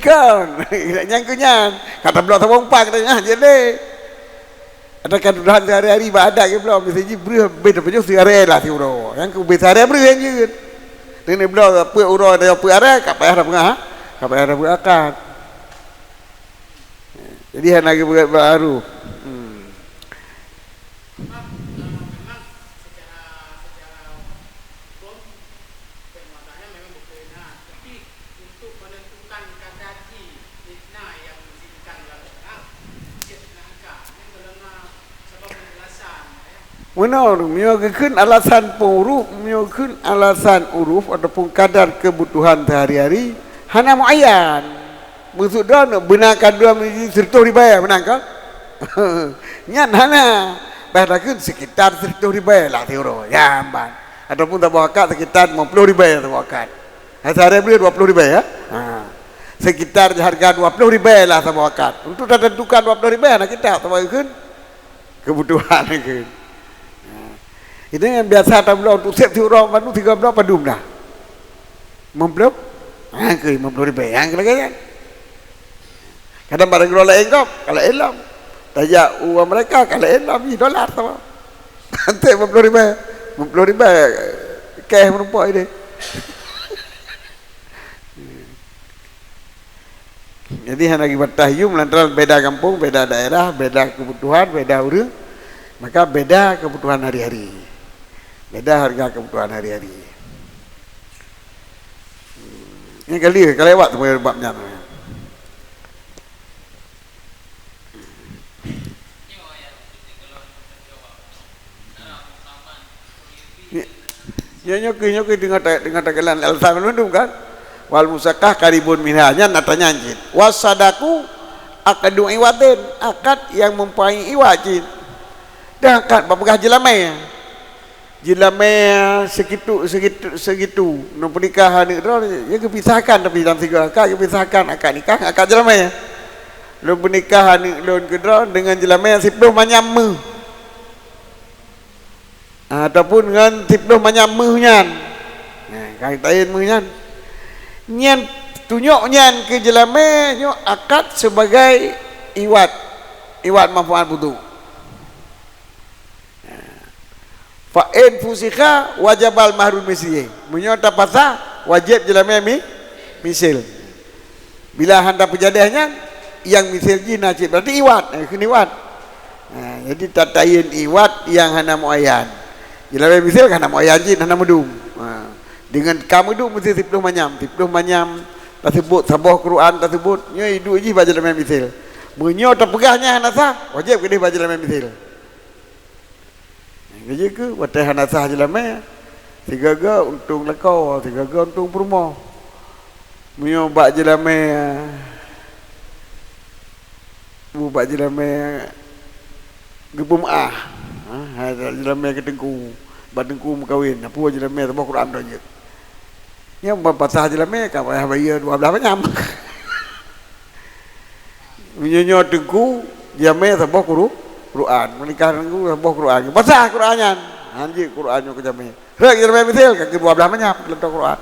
Kon, nyang keu nyan. Ka tabloe saboh umpang nyan jeuet lé. Ada kebutuhan sehari-hari bak adat ke belom, mesti ji breuh beh tapajoh sehari lah siuroe. Nyang keu beh sehari breuh nyan jeuet. Nenek belom peuet uroe dah peuet aré, ka payah dah peugah, ka payah dah peuet akad. Jadi hana geupeugét baru. Hmm. Meunoe, meunyoe geukheun alasan peurup, meunyoe geukheun alasan uruf ataupun kadar kebutuhan sehari-hari, hana muayyan. Maksud droeneuh beuna ka dua mili seratus ribèe meunan kan? Nyan hana. Bah takheun sekitar seratus ribèe lah siuroe. Nyan ban. Ataupun saboh akad sekitar lima puluh ribèe saboh akad. Ha, sehari breuh dua puluh ribèe ya. Ha. Sekitar harga dua puluh ribèe lah saboh akad. Untuk tatentukan dua puluh ribèe hana kitab saboh geukheun. Kebutuhan geukheun. Ha. Ini yang biasa tabloe untuk sép siuroe bandum tiga bloe padum dah. Lima puluh? Ha, ke lima puluh ribèe. Yang kena kan? Kadang barang keudroe laén gob, ka laén lom. Tajak u Amerika, ka laén lom, ih, dolar sama. Nanti lima puluh ribèe. Lima puluh ribèe, keh meureumpok ini. Jadi, hana geubatas yum lantaran beda gampông, beda daerah, beda kebutuhan, beda ureueng. Maka, beda kebutuhan hari-hari. Beda harga kebutuhan hari-hari. Nyang kali ka lewat teuma bab nyan. Nyoe, nyoe keuh, nyoe keuh teungoh ta-, teungoh takalon alasan mandum kan? Wal musaqqah qaribun minha, nyan atra nyan cit. Was sadaqu aqdu iwadin, akad yang mempunyai iwad cit. Dan akad bak peugah jeulamèe. Jeulamèe segitu, segitu, segitu. Lôn peunikah aneuk droe, ya geupisahkan, tapi dalam sigoe akad geupisahkan akad nikah, akad jeulamèe. Lôn peunikah aneuk lôn keudroe deungon jeulamèe siploh manyam méuh. Ataupun ngon siploh manyam méuh nyan. Nah, ka taén méuh nyan. Nyan tunyok nyan keu jeulamèe nyoe akad sebagai iwad, iwad manfaat butuh. Fa in fusikha wajabal mahrul misli. Meunyoe tapasah, wajéb jeulamèe mi-, misil. Bila hana peujadeh nyan, nyang misil jih na cit, berarti iwad, eh, kheun iwad. Ha, jadi tataén iwad nyang hana muayyan. Jeulamèe misil kan hana muayyan cit, hana meudum. Ha, deungon ka meudum meusti siploh manyam, siploh manyam taseubut, saboh Quran taseubut, nyoe iduek jih bak jeulamèe misil. Meunyoe tapeugah nyan hana sah, wajéb keudeh bak jeulamèe misil. Nyang keujeuet keuh, watèe hana sah jeulamèe, sigaga untông lakoe, sigaga untông peurumoh. Meunyoe bak jeulamèe, bu bak jeulamèe geupeumeu'ah, ha, hai jeulamèe keu teungku, bak teungku meukawen, na peue jeulamèe saboh Quran droe jeuet. Nyan ban pasah jeulamèe ka payah bayeue dua blaih manyam. Meunyoe nyoe teungku, jeulamèe saboh Quru-, Quran. Meunikah teungku saboh Quran. Pasah Quran nyan. Han jeuet Quran nyoe keu jeulamèe. Rhot jeulamèe misil, ka keu dua blaih manyam leuntong Quran.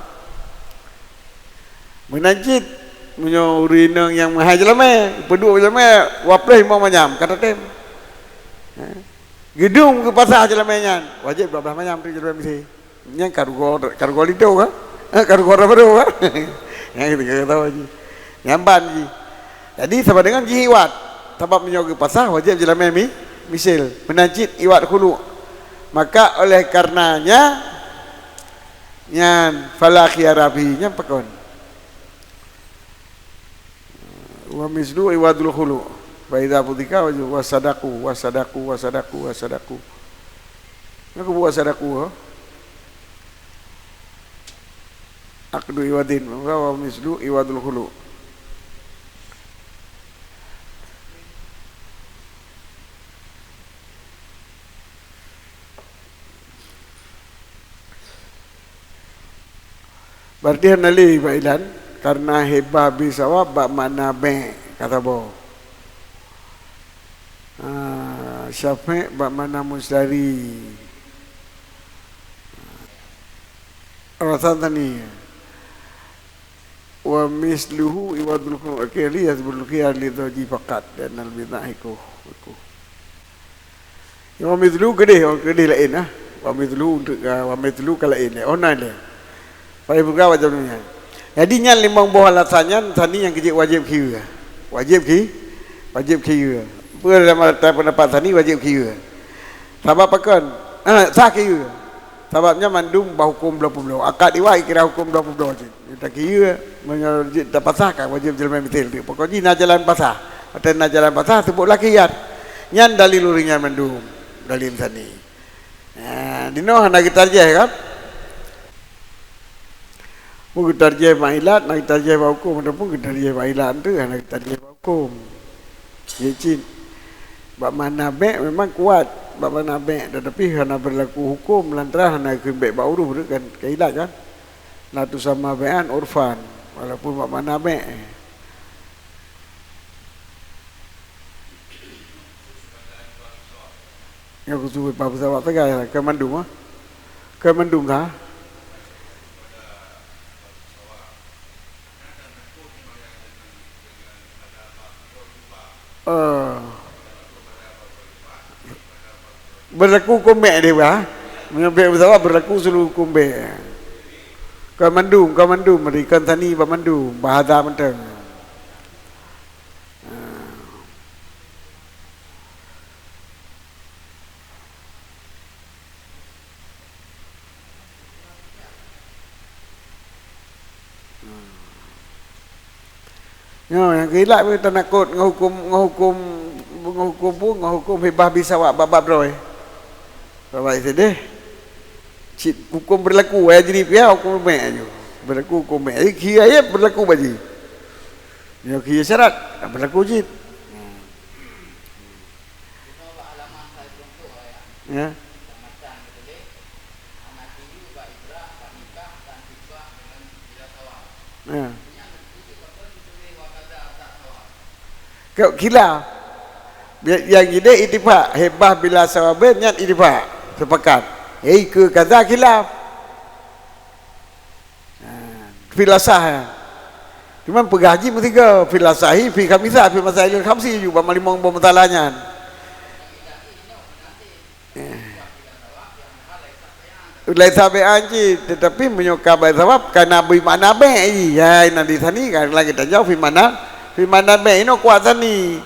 Meunan cit, meunyoe ureueng inong nyang meuhai jeulamèe, peuduek jeulamèe, dua ploh limong manyam, ka tatém. Ha? Geudum geupasah jeulamèe nyan, wajéb dua blaih manyam teuk jeulamèe misil. Nyan ka rugoe, ka rugoe linto ka? Eh, ka rugoe dara baro ka? Nyan geutanyoe jih. Nyan ban jih. Jadi, sama dengan jih iwad. Sabab meunyoe geupasah, wajéb jeulamèe mi-, misil. Meunan cit iwad khulu'. Maka, oleh karenanya, nyan, fala khiyara fihi, nyan pakon. Wa mislu iwadul khulu'. Fa idza butika wa sadaqu, wa sadaqu, wa sadaqu, wa sadaqu. Nyoe keubu wa sadaqu, ha? Aqdu iwadin, wa mislu iwadul khulu. Berarti hana lé bak ilat, karena hibah bi sawab bak makna bèk ka saboh. Ah, syafi' bak makna mustari. Alasan tani. Wa misluhu iwadul khulq, akhir li yasbul khiyar li zawji faqat, dan al bid'ah iku, iku. Wa misluhu keudeh, oh, keudeh laén, ah. Wa misluhu untuk, ah, wa misluhu ka laén, eh. Oh, na lé. Pai buka macam ni. Jadi, nyan limong boh alasan nyan, sani nyang keujiek wajéb khiyeue. Wajéb khi-, wajéb khiyeue. Peue dalam pendapat sani wajéb khiyeue. Sabab pakon? Ah, sah khiyeue. Sabab nyan mandum bahukôm bloe peubloe. Akad iwak kira hukôm bloe peubloe cit. Takhiyeue, meunyoe jeuet tapasah ka wajéb jeuet meumisil teuk. Pokok jih na jalan pasah. Watèe na jalan pasah, seubutlah khiyar. Nyan dalil ureueng nyan mandum. Dalil sani. Ha, dinoe hana geutarjih kan? Mun geutarjih bak ilat, na geutarjih bak hukôm, ataupun geutarjih bak ilat tu, hana geutarjih bak hukôm. Jeuet cit. Bak makna bèk memang kuat. Bak makna bèk, tetapi hana berlaku hukôm lantaran hana geukheun bèk bak uroe tu kan, ka ilat kan? La tusamma bai'an urfan, walaupun bak makna bèk. Nyoe khusus bak pesawat sagai, keu mandum, ah. Keu mandum, ha? Eh. Berlaku hukôm bèk deh, bah. Meunyoe bèk pesawat berlaku seluruh hukôm bèk. Kon mandum, kon mandum, kon sani bak mandum, bahasa mantong. Nyoe nyang keuilat pih tanakot ngon hukôm, ngon hukôm, ngon hukôm peue, ngon hukôm hibah bi sawab bab-bab droe. Sawab sideh. Cit hukôm berlaku, eh, jadi pihak hukôm bèk nyoe. Berlaku hukôm bèk. Jadi kira ye berlaku bak jih. Nyoe kira syarat, berlaku cit. Ya. Ya. Keu khilaf. Nyang jideh ittifaq, hibah bila sawabin nyan ittifaq, sepakat. Hei keu kaza khilaf. Ha, fil asah, ya. Cuman peugah jih meusigoe, fil asahi fi khamisa, fi masailil khamsi, ju bak limong boh masalah nyan. Eh. Laisa bai'an cit, tetapi meunyoe ka bèk sawab, ka na bi makna bèk jih. Ya, na di sani, ka lagèe tanyoe fi makna, fi makna bèk, inoe kuat sani.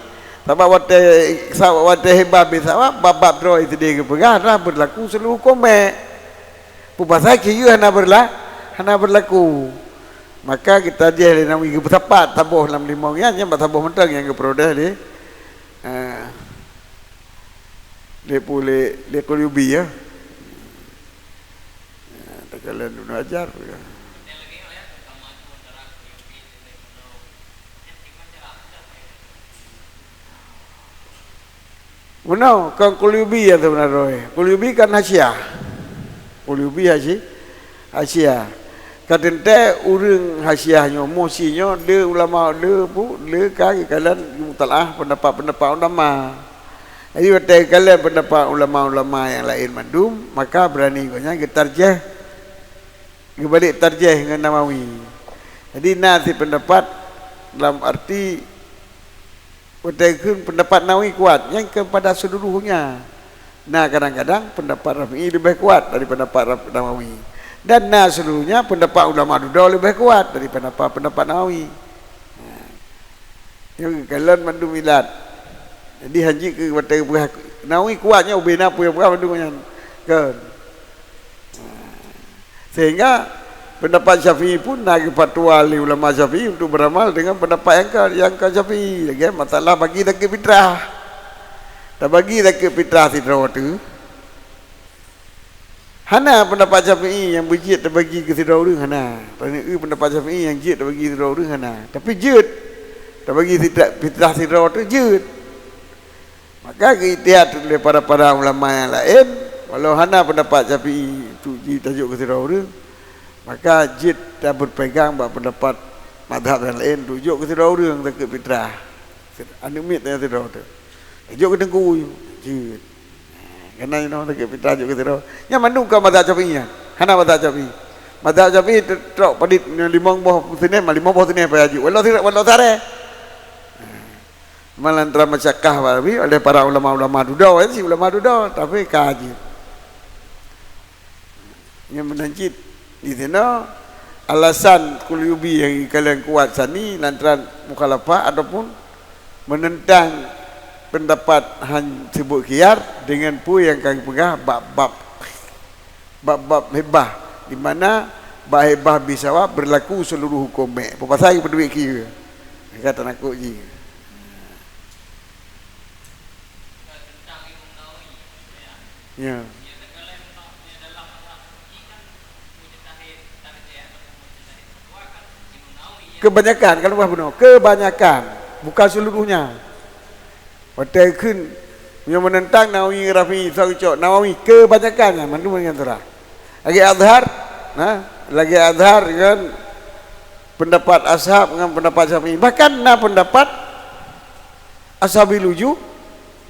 Sabab watèe, sabab watèe hibah bi sawab, bab-bab droe sideh geupeugah, adalah berlaku seluruh hukôm bèk. Peue pasai keu yue hana beurla-, hana beurlaku. Maka geutarjih lé Nawawi geupeusapat saboh lam limong nyan, nyan bak saboh mantong nyang geuproteh lé, eh, lé pu-, lé, lé Qurtubi, ya. Eh, takalon Ibnu Hajar, ya. Meunoe, kon Qurtubi nyang seubeuna droe. Qurtubi kan hasyiah. Qurtubi hasyi-, hasyiah. Ka teuntèe ureueng hasyiah nyoe, Muhsyi nyoe, le ulama, le pu-, le ka geukalon mutalaah pendapat-pendapat ulama. Jadi, watèe geukalon pendapat ulama-ulama nyang laén mandum, maka beurani gobnyan geutarjih, geubalek tarjih ngon Nawawi. Jadi, na sipendapat dalam arti Watèe kheun pendapat Nawawi kuat, nyan keu pada seuluruhnya. Na kadang-kadang pendapat Rafi'i leubeh kuat dari pendapat Raf-, Nawawi. Dan na seuluruhnya pendapat ulama dudoe leubeh kuat dari pendapat, pendapat Nawawi. Ha. Nyoe geukalon mandum ilat. Jadi, hanjeuet keu watèe geupeugah Nawawi kuat nyoe, ubé na peue nyang peugah mandum nyan. Kon. Sehingga Pendapat Syafi'i pun na geufatwa lé ulama Syafi'i untuk beramal dengan pendapat nyang ka, nyang ka Syafi'i. Lagèe masalah bagi zakeuet fitrah. Tabagi zakeuet fitrah sidroe teuh. Hana pendapat Syafi'i nyang beujeuet tabagi keu sidroe ureueng, hana. Paneuk eu pendapat Syafi'i nyang jeuet tabagi sidroe ureueng, hana. Tapi jeuet tabagi fitrah, fitrah sidroe teuh jeuet. Maka geuijtihad lé para-para ulama nyang laén, walau hana pendapat Syafi'i untuk jitajok keu sidroe ureueng, maka jeuet tabeupegang bak pendapat mazhab nyang laén untuk jok keu sidroe ureueng zakeuet fitrah. Aneuk miet nyang sidroe teuh. Jok keu teungku, jeuet. Keunan nyoe zakeuet fitrah jok keu sidroe. Nyan mandum ka mazhab Syafi'i nyan. Hana mazhab Syafi'i. Mazhab Syafi'i trok padit limong boh seunéh, limong boh seunéh payah jok. Walau sira-, walau saré. Malah teuma meusyakah bak Nabi oleh para ulama-ulama dudoe, si ulama dudoe, tapi ka jeuet. Nyang meunan cit di sinoe alasan Qurtubi nyang kalian kuat sani lantaran mukhalafah ataupun menentang pendapat han sebut khiyar dengan peue nyang ka geupeugah bab-bab, bab-bab hibah, di mana bab hibah bisawab berlaku seluruh hukum mek. Peue pasai geupeuduek khiyar? Ka tanakot jih. Ya. Kebanyakan, kalau bah bunoe, kebanyakan, bukan seluruhnya. Watèe kheun, meunyoe menentang Nawawi Rafi'i, soe cok Nawawi, kebanyakan nyan, mandum nyan teulah. Lagèe Azhar, nah, lagèe Azhar ngon pendapat Ashab ngon pendapat Syafi'i. Bahkan na pendapat Ashabil Wujuh,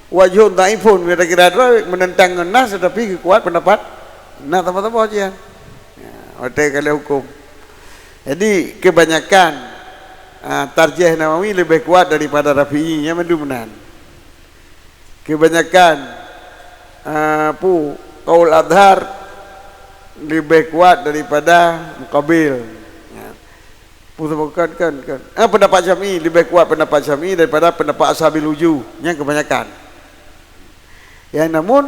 wajhun dhaifun, kira-kira droe menentang ngon nas, tetapi geukuat pendapat nas saboh-saboh je. Ya, watèe ka lheueh hukum. Jadi, kebanyakan, ah, tarjih Nawawi leubeh kuat daripada Rafi'i, nyan mandum meunan. Kebanyakan, ah, pu, qaul Azhar leubeh kuat daripada Muqabil. Ya. Pu saboh kan, kan, kan. Ah, pendapat Syafi'i, leubeh kuat pendapat Syafi'i daripada pendapat Ashabil Wujuh. Nyan kebanyakan. Ya, namun,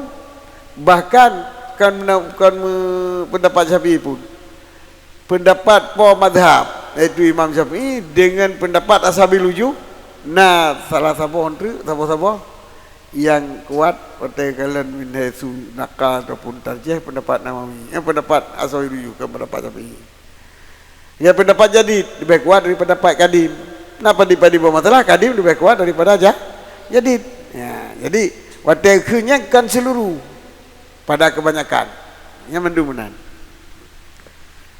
bahkan kan mena-, kan me-, pendapat Syafi'i pun. Pendapat po mazhab, yaitu Imam Syafi'i, dengan pendapat Ashabil Wujuh, na salah saboh treuk, saboh-saboh nyang kuat, watèe kalon min haitsu naqal ataupun tarjih pendapat Nawawi. Nyan pendapat Ashabil Wujuh, bukan pendapat Syafi'i. Ya, pendapat jadid leubeh kuat dari pendapat kadim. Na padum-padum boh masalah, kadim leubeh kuat daripada ja-, jadid. Ya, jadi, watèe kheun nyan kan seluruh, pada kebanyakan. Nyan mandum meunan.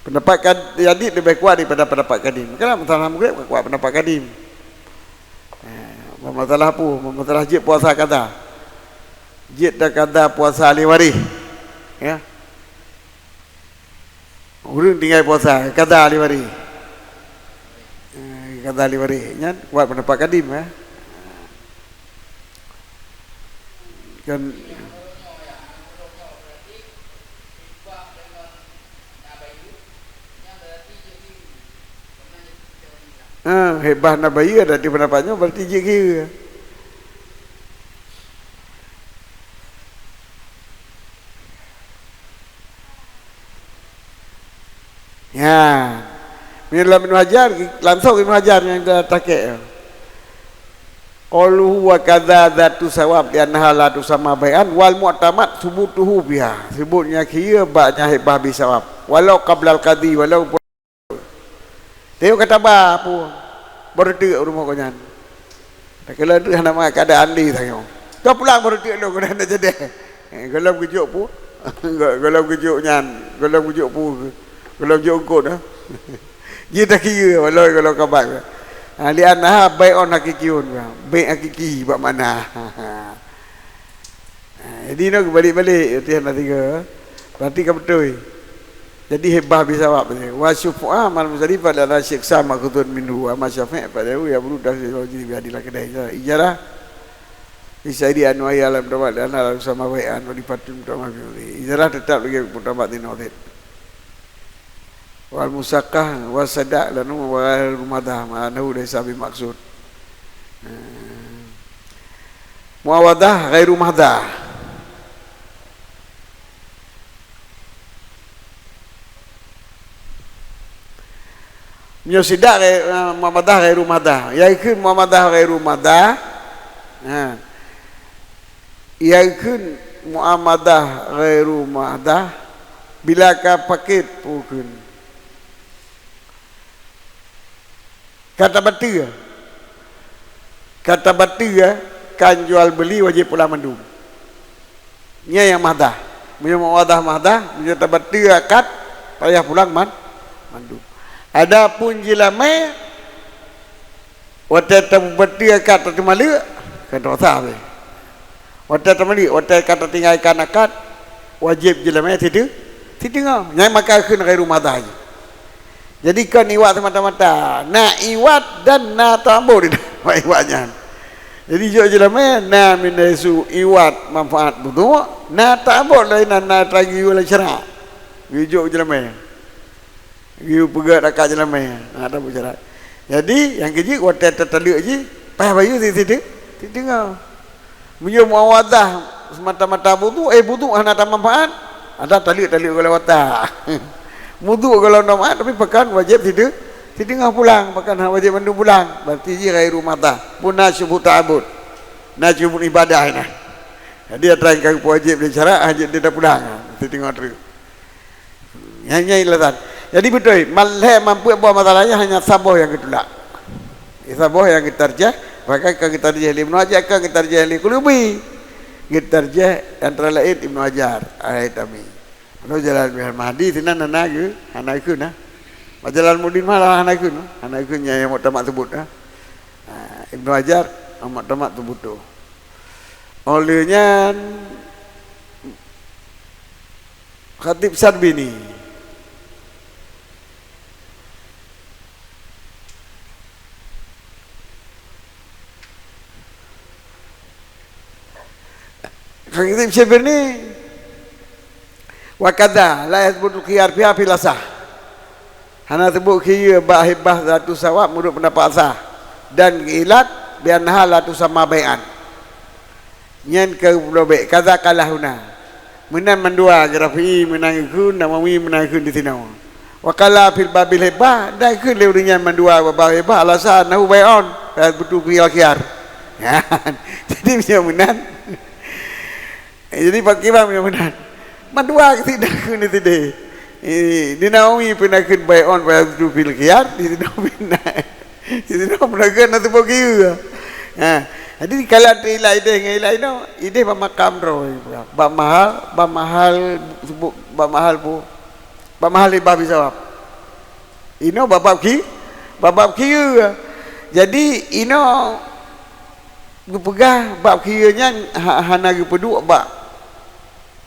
Pendapat kad-, jadid leubeh kuat daripada pendapat kadim. Kan masalah maghrib ka kuat pendapat kadim. Ya, masalah apa? Masalah jeuet puasa kada. Jeuet dak kada puasa ahli waréh. Ya. Ureueng tinggai puasa, kada ahli waréh. Eh, kada ahli waréh. Nyan kuat pendapat kadim, eh. Kan, ah, hibah na bayeue, ada di pendapat nyoe berarti jeuet kira. Ya. Meunyoe lam Ibnu Hajar, langsong Ibnu Hajar nyang da-, takek. Qauluhu wa kadza dzatu sawab li'annaha la tusamma bai'an wal mu'tamad subutuhu biha. Sebutnya khiyar bak nyan hibah bisawab. Walau qablal qadhi, walaupun Teuka taba pu, beureuteuk rumoh gobnyan. Takheun lôn hana ma keadaan di tanyoe. Ka pulang beureuteuk lôn keunan na jadi. Eh, gohlom geujok pu. Gohlom geujok nyan, gohlom geujok pu. Gohlom jok eungkôt, eh. Jih takheun, walau gohlom kaban. Ha, li'annaha bai'un haqiqiyyun. Bai' hakiki bak makna. Ha, jadi nyoe geubalik-balik, latihan dah tiga. Berarti ka beutôi. Jadi hibah bisawab ni. Wa syuf'a mal Muzdalifah lana syekh sa makhudun minhu wa ma syafi' fa lahu ya bulu dah jadi biadi lah kedai. Ijarah. Isaidi anu ayah alam dapat lana lalu sama baik anu di patun utama. Ijarah tetap lagi utama di Nahdid. Wal musaqqah wa sadaq lanu wa ghairu muhdath, ma'anahu laisa bi maqsud. Muawadah ghairu muhdath. Nyoe sidak ghai-, eh, muamadah ghairu mahdah. Nyang kheun muamadah ghairu mahdah. Ha. Nyang kheun muamadah ghairu mahdah. Bila ka paket peue kheun. Ka tabateue. Ka tabateue, kan jual beuli wajéb pulang mandum. Nyan nyang mahdah. Meunyoe muamadah mahdah, meunyoe tabateue akad, payah pulang man-, mandum. Adapun jeulamé, watée tabateue akad tateumaleuk, kan dosa beh. Watée tateumaleuk, watée ka tatinggai akad, wajéb jeulamé siteungoh. Siteungoh. Nyan maka kheun ghairu mahdah. Jadi kon iwat semata-mata, na iwat dan na ta'abud iwat nyan. Jadi jok jeulamé na min haisu iwat manfaat buduek, na ta'abud laén na, na tagi lam syarak. Geujok jeulamé. Geupeugét akad jeulamé, na ta'abud syarak. Jadi nyang keujeuet watée tataleuek jih, payah bayeue siteungoh. Meunyoe muamadah semata-mata buduek, eh, buduek hana tamanfaat, ada taleuek-taleuek goh lom watée. Buduek goh lom manfaat, tapi pakon wajéb siteungoh pulang, pakon hana wajéb mandum pulang. Berarti jih ghairu mahdah. Pun na syubhu ta'abud. Na syubhu ibadah na. Jadi atra nyang ka geupeuwajéb lé syarak, hana jeuet tapulang. Siteungoh treuk. Nyan, nyan alasan. Jadi beutôi, malhé mampu boh masalah nyan hanya saboh nyang geutulak. Saboh nyang geutarjih, bahkan ka geutarjih lé Ibnu Hajar, ka geutarjih lé Qurtubi. Geutarjih antara laén Ibnu Hajar Al-Haitami. Lalu Jalaluddin Mahdi sinan hana geu-, hana geukheun na. Jalaluddin malah hana geukheun, hana geukheun nyang muktamad teubit na. Ha, Ibnu Hajar muktamad teubit tu. Oleh nyan, Khatib Syarbini. Khatib Syarbini, wa kadza la yathbutul khiyar fiha fil asah. Hana teubit khiyeue bak hibah zatu sawab meunurot peundapat asah. Dan ilat bi annaha la tusamma bai'an. Nyan ka geupulo bék, kadza qala huna. Meunan mandua, Rafi'i meunan geukheun, Nawawi meunan geukheun disinoe. Wa qala fil babil hibah, dan geukheun lé ureuëng nyan mandua bab hibah, alasan annahu bai'un, fa yathbutu fihil khiyar. Jadi meunyoe meunan. Jadi pakriban meunyoe meunan. Mandua keuti na kheun di sideh. Eh, di Nawawi pih na kheun bai'un fa yathbutu fihil khiyar, di Nawawi na. Di Nawawi na kheun na teubit khiyeue. Ha, jadi kalau ata ilat ideh ngon ilat inoe, ideh bak makam droe, bak mahal, bak mahal, bak mahal bu-, bak mahal hibah bisawab. Inoe bak bab khi-, bak bab khiyeue. Jadi inoe geupeugah bab khiyeue nyan ha-, hana geupeuduek bak,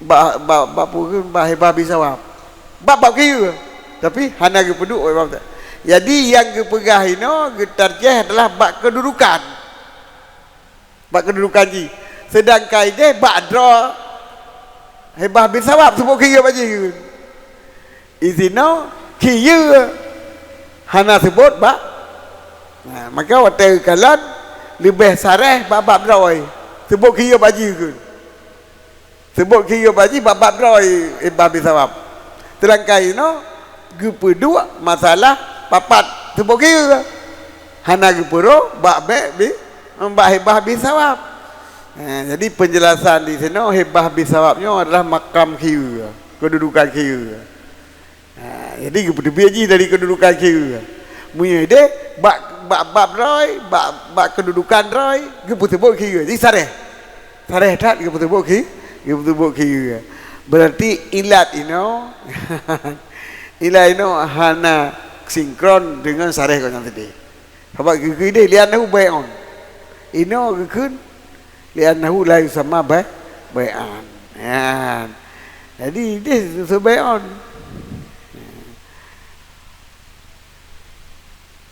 bak, bak, bak peue kheun, bak hibah bisawab. Bak bab khiyeue, tapi hana geupeuduek bak bab. Jadi nyang geupeugah inoe geutarjih adalah bak keududukan. Bak keududukan jih. Seudangkan ideh bak droe hibah bisawab teubit khiyeue bak jih kheun. Disinoe khiyeue hana teubit bak. Nah, maka watée geukalon leubeh sareh bak bab droe. Teubit khiyeue bak jih kheun. Teubit khiyeue bak jih bak bab droe hibah bisawab. Seudangkan inoe geupeuduek masalah papat teubit khiyeue. Hana geupeurôh bak bék bi-, bak hibah bisawab. Ha, jadi penjelasan disinoe hibah bisawab nyoe adalah makam khiyeue, keududukan khiyeue. Ha, jadi geupeuteubiet jih dari keududukan khiyeue. Meunyoe ideh bak, bak bab droe, bak, bak keududukan droe, geupeuteubit khiyeue. Jadi sareh. Sareh that geupeuteubit khi-, geupeuteubit khiyeue. Berarti ilat inoe, ilat inoe hana sinkron deungon sareh gobnyan sideh. Sabab geukheun ideh li'annahu bai'un. Inoe geukheun li'annahu la yusamma bai-, bai'an. Nyan. Jadi ideh teuseuôt bai'un.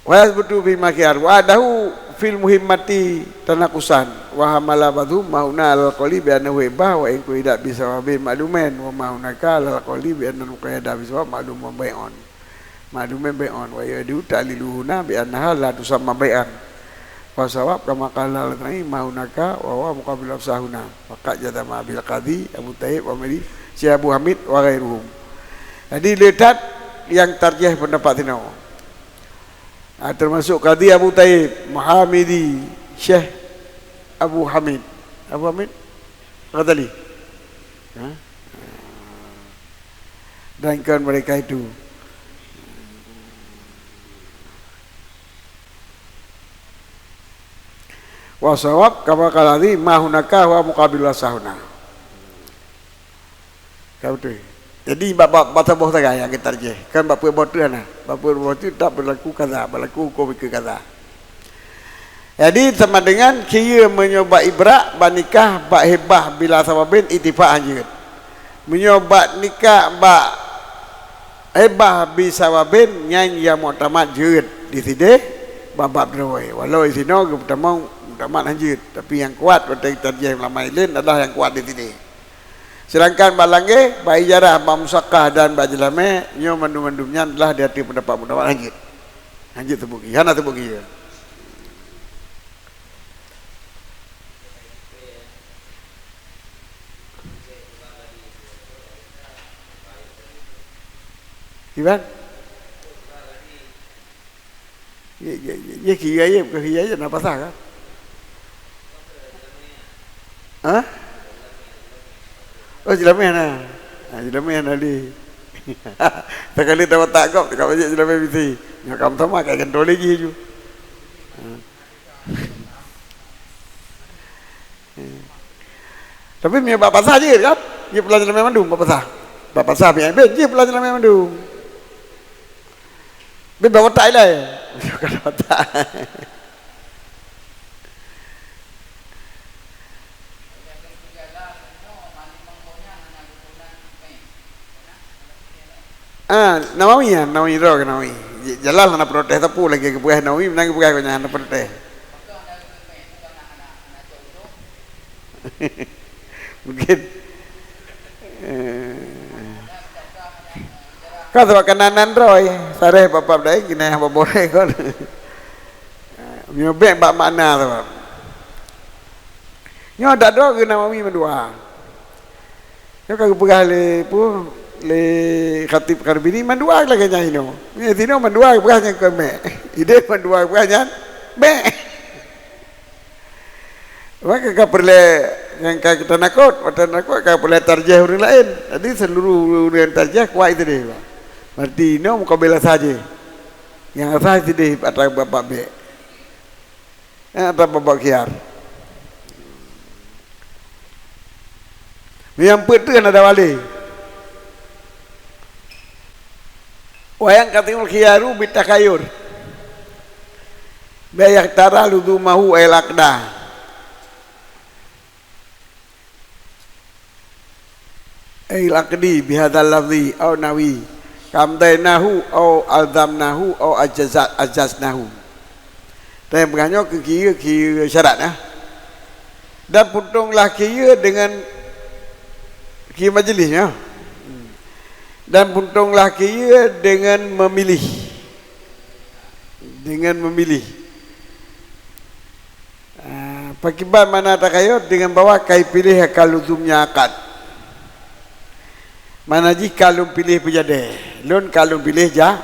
Wa yathbutu fihil khiyar. Wa adahu fil muhimmati tanaqusan. Wa hamala ba'dhum ma huna alal qauli bi annahu hibah wa in quyidat bi sababin ma'lumin wa ma hunaka alal qauli bi annal muqayyada bi sabab ma'lumun bai'un. Ma'lumin bai'un. Wa ya'dilu ta'liluhu huna bi annaha la tusamma bai'an. Wa sawab kama qala al-Lala'i ma hunaka wa huwa muqabilu asah huna. Wa qad jazama bil qadhi Abu Thayyib wa Mali Syekh Abu Hamid wa ghairuhum. Jadi le that nyang tarjih pendapat sinoe. Ah, termasuk Qadhi Abu Thaib, Muhamidi, Syekh Abu Hamid. Abu Hamid Ghazali. Ha? Dan ikon mereka itu. Wa shawab kama qala Ghazali, ma hunaka huwa muqabilu sahuna. Ka beutôi. Jadi, bak, bak, bak saboh sagai nyang geutarjih. Kan bak peuet boh teuh hana. Bak peuet boh teuh tak berlaku kaza, berlaku hukum ikeue kaza. Jadi, sama dengan kiyeu meunyoe bak ibrak, bak nikah, bak hibah bila sababin, ittifaq hanjeuet. Meunyoe bak nikah, bak hibah bi sababin, nyan nyang muktamad jeuet di sideh, bab-bab droe. Walau di sinoe geupeutamong muktamad hanjeuet, tapi nyang kuat watèe tarjih ulama laén adalah nyang kuat di sideh. Sedangkan bak langèh, bak ijarah, bak musaqah dan bak jeulamèh, nyoe mandum-mandum nyan adalah di ateueh peundapat-peundapat hanjeuet. Hanjeuet teubukti, hana teubukti. Kiban? Ya, ya, ya, ya, ya, ya, bukan ya, ya, na pasal kan? Ha? Oh, jeulamèh na. Ha, jeulamèh na di. Sekali dapat tak kop, tak kop jeulamèh bisi. Nyoe kamu sama kayak gentol lagi ju. Ha. Tapi meunyoe bak pasah jeuet kan? Jeuet peulan jeulamèh mandum bak pasah. Bak pasah pih ben jeuet peulan jeulamèh mandum. Ben bak watak ilai. Bukan watak. Ah, Nawawi nyan, Nawawi droe keu Nawawi. J-, Jalal hana protes, tapi lagèe geupeugah Nawawi, meunan geupeugah gobnyan hana protes. Mungkin. Eh. Ka sabab keunan nan droe, sareh bab-bab laén keunan nyang baboré kon. Meunyoe bèk bak makna sabab. Nyoe dak droe keu Nawawi mandua. Nyoe ka geupeugah lé peue, lé Khatib Karbini mandua lagèe nyan inoe. Nyoe sinoe mandua geupeugah nyang keu mèk. Idéh mandua geupeugah nyan mèk. Maka ka peureulèe nyang ka geutanakot, watèe tanakot ka peureulèe tarjih ureueng laén. Jadi seluruh ureueng tarjih kuat sidéh, Pak. Berarti inoe mukabil asah jih. Nyang asah sidéh atra bab-bab bèk. Eh, atra bab-bab khiyar. Nyang peuet teuh na dawali. Wa yanqatimul khiyaru bitakhayur. Bi an yakhtara luzumahu awil aqda. Awil aqdi bihadzal lafzi aw nahwi. Ka amdainahu aw alzamnahu aw ajaza-, ajaznahu. Tapi peugah nyoe keu kiyeu, kiyeu syarat, nah. Dan puntonglah kiyeu deungon kiyeu majlis nyoe. Dan puntonglah kiyeu deungon memilih. Deungon memilih. Ah, pakiban makna takhayur deungon bahwa ka ipiléh ka luzumnya akad. Makna jih ka lôn piléh peujadèh. Lôn ka lôn piléh ja-,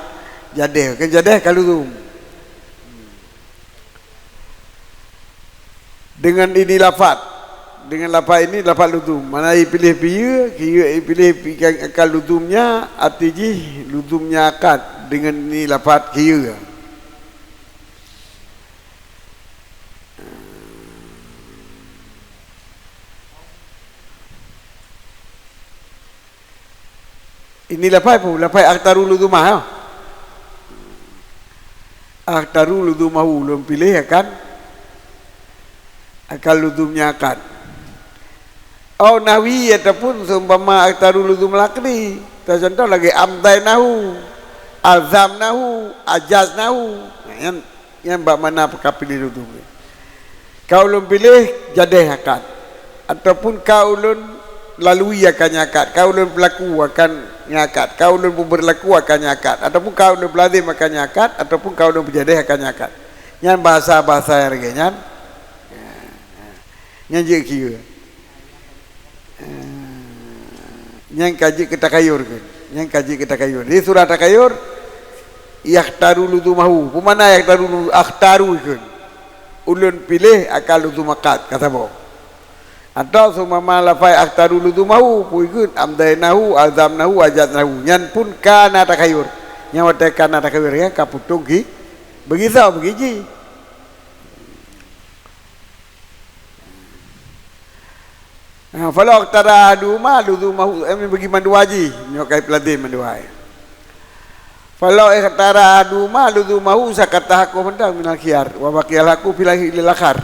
jadèh. Kon jadèh ka luzum. Deungon ini lafat. Deungon lafat ini lafat luzum. Makna ipiléh piyeue, kiyeue ipiléh pi-, ka luzumnya, arti jih luzumnya akad. Deungon ini lafat kiyeue. Ini lafai peue? Lafai akhtaru luzumah, ya. Akhtaru luzumahu, lôn piléh akan, akan luzumnya akad. Au nahwi, ataupun seumpama akhtaru luzumal aqdi. Contoh lagèe amdainahu, azamnahu, ajaznahu. Nah, nyan Nyan bak makna ka piléh luzum. Ka ulôn piléh jadèh akad, ataupun ka ulôn lalui akan nyan akad, ka ulôn peulaku akan nyan akad, ka ulôn peubeurlaku akan nyan akad, ataupun ka ulôn peulazem akan nyan akad, ataupun ka ulôn peujadèh akan nyan akad. Nyan bahasa-bahasa nyang lagèe nyan. Nyan jeuet kiyeue. Ah, nyan ka jeuet keu takhayur keuh. Nyan ka jeuet keu takhayur. Di surah takhayur, Yakhtaru luzumahu. Peue makna yakhtaru lu-, akhtaru ikheun? Ulôn piléh akan luzuma qad, ka saboh. Atawa seumpama lafai akhtaru luzumahu, peue ikheun? Amdainahu, alzamnahu, ajaznahu. Nyan pun ka na takhayur. Nyang watée ka na takhayur, ya, ka putong ki, beugisoe, beugiji. Ha, falau ikhtara ahaduhuma luzumahu, eh, bagi mandua jih, nyoe kai peuladen mandua. Falau ikhtara ahaduhuma luzumahu sakata haqqu mantang minal khiyar, wa baqiyal haqqu fil lil akhar.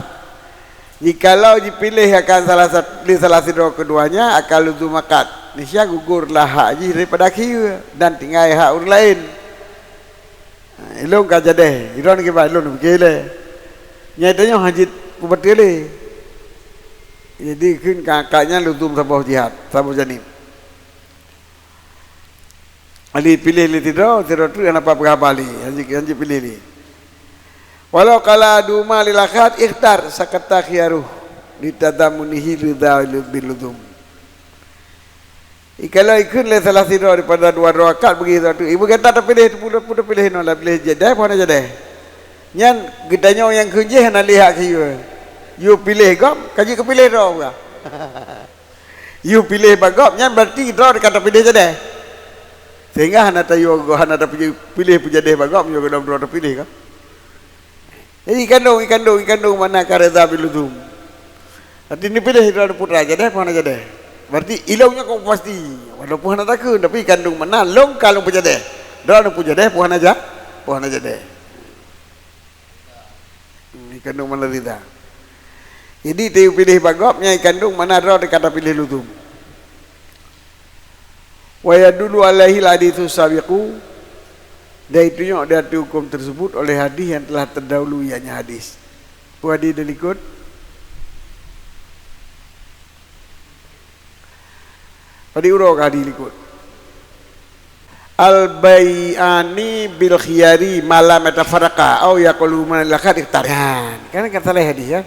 Jikalau jipiléh akan salah sat-, lé salah sidroe keduanya akan luzuma qad, niscaya gugur lah hak jih daripada khiyar dan tinggai hak ureuëng laén. Ha, ilôn ka jadeh, droeneuh kiban lôn piké lé. Nyai tanyoe hana jeuet peubateue lé. Jadi kheun ka, ka nyan luzum saboh jihad, saboh janib. Jadi piléh lé sidroe, sidroe treuk hana peugah haba lé, hana jeuet, hana jeuet piléh lé. Walau qala ahaduhuma lil akhar ikhtar sakata khiyaruh litadamunihi ridha bil luzum. Ikalon ikheun lé salah sidroe daripada dua droe akad bagi satu, ibu gata tapiléh, peue tapiléh nyoe, tapiléh jadeh, peue hana jadeh. Nyan geutanyoe nyang kheun jih hana lé hak keu yue piléh gob, ka jeuet keu piléh droe peugah. Yue piléh bak gob, nyan berarti droe ka tapiléh jadeh. Sehingga hana tayue, hana tapiléh peujadeh bak gob, yue gohlom droe tapiléh ka. Jadi ikandong, ikandong, ikandong makna ka ridha bil luzum. Berarti neupiléh droeneuh putra jadeh, peue hana jadeh. Berarti ilong nyoe kok pasti. Walaupun hana takheun, tapi ikandong makna lôn ka lôn peujadeh. Droeneuh peujadeh, peue hana ja-, peue hana jadeh. Hmm, ikandong makna ridha. Jadi tayue piléh bak gob, nyan ikandong makna droe ka tapiléh luzum. Wa yadullu alaihi haditsu sabiqu, dan itu nyok di atas hukum tersebut oleh hadis yang telah terdahulu, ianya hadis. Peue hadis di likot? Tadi uroe ka hadis likot. Al bai'ani bil khiyari ma lam yatafarraqa au yaqulu man al akhar ikhtar. Kan, kan, kan salah hadis, ya.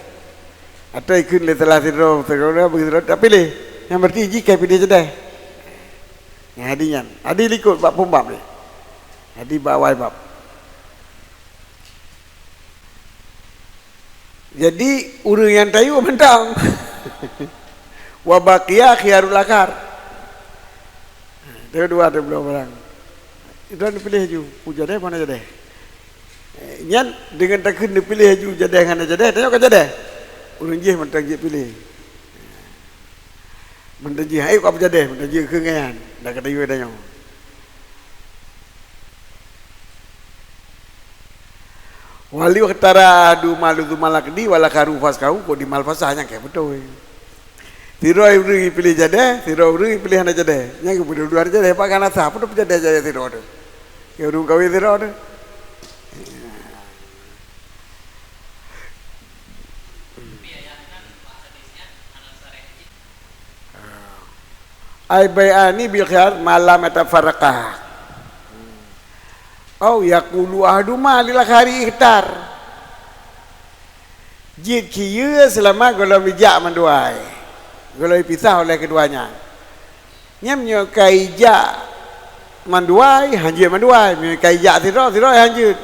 Atau ikheun lé salah sidroe, sidroe bagi sidroe tapiléh. Nyang berarti jih ka piléh jadeh. Nyang hadis nyan. Hadis likot bak phon bab ni. Hadis bak awai bab. Jadi ureuëng nyang tayue mantong. Wa baqiya khiyarul akhar. Tayue dua teuh bloe barang. Itu neupiléh ju, peue jadeh, peue hana jadeh. Eh, nyan deungon takheun neupiléh ju jadeh ngon hana jadeh, tanyoe ka jadeh. Ureuëng jih mantong jeuet piléh. Mantong jih, "Hai, ka peujadeh," mantong jih keu nyan, dak ka tayue tanyoe. Wal yuhtara du maluzu malakdi wala karu faskahu kok di malfasah nyang keu beutôi. Sidroe ureuëng piléh jadeh, sidroe ureuëng piléh hana jadeh. Nyang keu beutôi dua jadeh, pak kana sah, peue peujadeh jadeh sidroe tu. Ya ureuëng kawin sidroe tu. Ai bai'ani bil khiyar ma lam yatafarraqa. Au yaqulu ahaduhuma lil akhari ikhtar. Jeuet keu yue seulama gohlom ijak mandua, gohlom ipisah oleh keduanya. Nyan meunyoe ka ijak mandua, hanjeuet mandua. Meunyoe ka ijak sidroe, sidroe hanjeuet.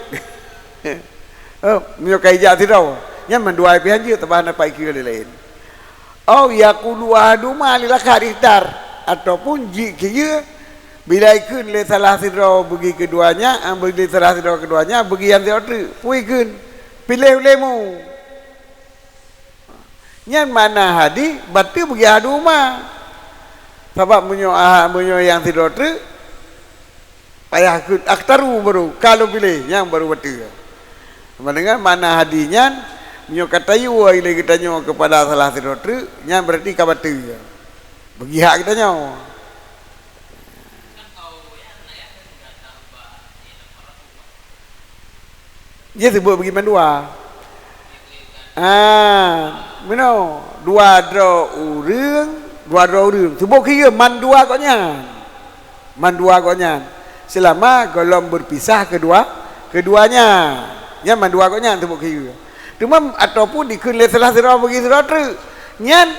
Oh, meunyoe ka ijak sidroe, nyan mandua pih hanjeuet, teuma hana pat ikheun lé laén. Au yaqulu ahaduhuma lil akhar ikhtar, ataupun jeuet keu yue bila ikheun lé salah sidroe bagi keduanya, ah, bagi salah sidroe keduanya, bagi nyang sidroe treuk, peue ikheun, piléh ulemu. Nyan makna hadis, bateue bagi ahaduhuma. Sabab meunyoe aha-, meunyoe nyang sidroe treuk, payah kheun akhtaru baru, ka lôn piléh, nyan baru bateue. Sama dengan makna hadis nyan, meunyoe ka tayue lé geutanyoe keupada salah sidroe treuk, nyan berarti ka bateue. Bagi hak geutanyoe. Jih seubut bagi mandua. Ah, meunoe, dua droe ureuëng, dua droe ureuëng. Seubut keu yue mandua gobnyan. Mandua gobnyan. Seulama gohlom beupisah keudua, keduanya. Nyan mandua gobnyan seubut keu yue. Teuma ataupun dikheun lé salah sidroe bagi sidroe treuk. Nyan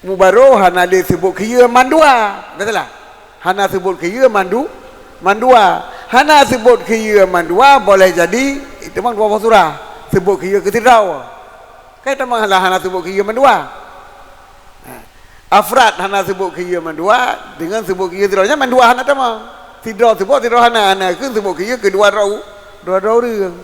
mubaroe hana lé seubut keu yue mandua. Beutôi lah? Hana seubut keu yue mandu-, mandua. Hana seubot keu yue mandua boleh jadi, itu mang dua boh surah. Seubot keu yue keu sidroe. Kan itu mang hana, hana seubot keu yue mandua. Ha. Afrad hana seubot keu yue mandua, deungon seubot keu yue sidroe. Nyan mandua hana tamong. Sidroe seubot, sidroe hana, hana keu seubot keu yue keu dua droe, dua droe ureuëng.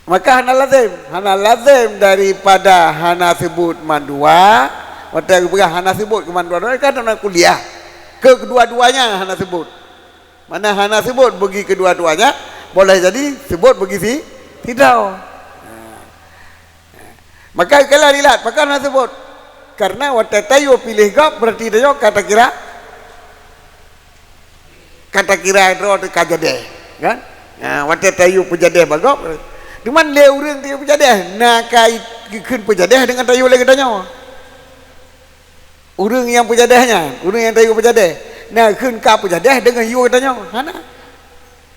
Maka hana lazim, hana lazim daripada hana seubot mandua, watée geupeugah hana seubot keu mandua, kan hana kuliah. Keu kedua-duanya hana seubot. Mana hana seubot bagi kedua-duanya, boleh jadi seubot bagi si, sidroe. Maka kala ilat, pakon hana seubot? Karena watée tayue piléh gob, berarti tanyoe ka takira, ka takira droe teuh ka jadeh, kan? Ha, watée tayue peujadeh bak gob. Cuman lé ureuëng tayue peujadeh, na ka i-, kheun peujadeh deungon tayue lé geutanyoe. Ureuëng nyang peujadeh nyan, ureuëng nyang tayue peujadeh, na kheun ka peujadeh deungon yue geutanyoe. Hana.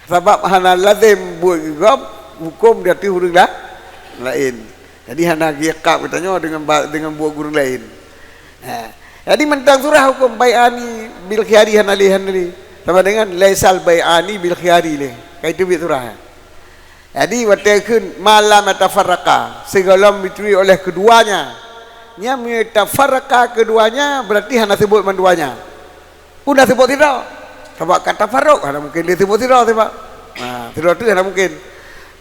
Sabab hana lazim buet geugob huköm di ateueh ureuëng la-, laén. Jadi hana geuyue kab geutanyoe deungon ba-, deungon buet ureuëng laén. Ha. Jadi mantong surah huköm bai'ani bil khiyari hana lé, hana lé. Sama dengan laisal bai'ani bil khiyari lé. Ka iteubiet surah. Jadi watée kheun ma lam yatafarraqa, sigohlom jituri oleh keduanya. Nyan meunyo tafarraqa keduanya, berarti hana seubot manduanya. Pun na seubot sidroe. Sabab ka tafarruk, hana mungken lé seubot sidroe, sabab, ha, sidroe teuh hana mungken.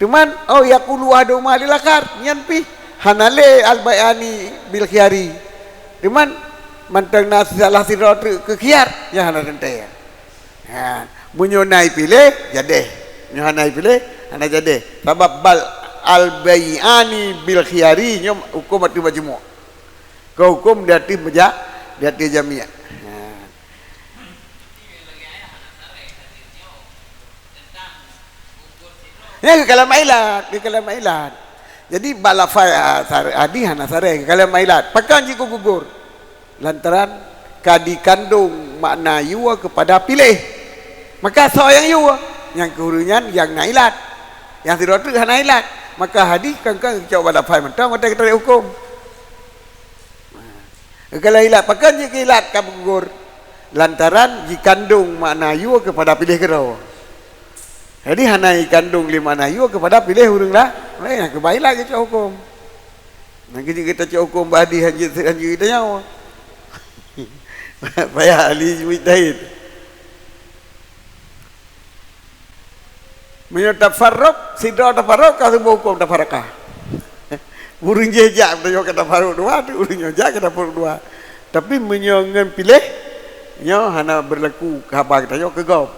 Cuman, au yaqulu ahaduhuma lil akhar, nyan pih hana lé al bai'ani bil khiyari. Cuman, mantong na salah sidroe teuh keu khiyar, nyan hana teuntée. Ha, meunyoe na ipiléh, jadeh. Meunyoe hana ipiléh, hana jadeh. Sabab bal al bai'ani bil khiyari, nyoe huköm ateueh majmu'. Keu huköm di ateueh maja-, di ateueh jami'. Ha. Nyan keu kalam ilat, keu kalam ilat. Jadi bak lafai, ah, sar-, hadih hana saré keu kalam ilat. Pakon jih keu gugur? Lantaran ka dikandong makna yue keupada piléh. Maka soe nyang yue? Nyang keu ureuëng nyan nyang na ilat. Nyang sidroe treuk hana ilat. Maka hadih kan-kan geucok bak lafai mantong watée geutarek huköm. Keu kalam ilat, pakon jih keu ilat ka gugur? Lantaran jikandong makna yue keupada piléh keudroe. Jadi hana jikandong lé makna yue keupada piléh ureuëng la-, laén, nyang keuba ilat geucok huköm. Nyang keuneuk geucok huköm bak hadih hanjeuet, hanjeuet tanyoe. Payah ahli mujtahid. Meunyoe tafarruk, sidroe tafarruk ka seuboh huköm tafarraqah. Ureuëng jéh jak, tanyoe ka tafarruk dua, tu ureuëng nyoe jak ka tafarruk dua. Tapi meunyoe ngon piléh, nyoe hana beurlaku haba geutanyoe keu gob.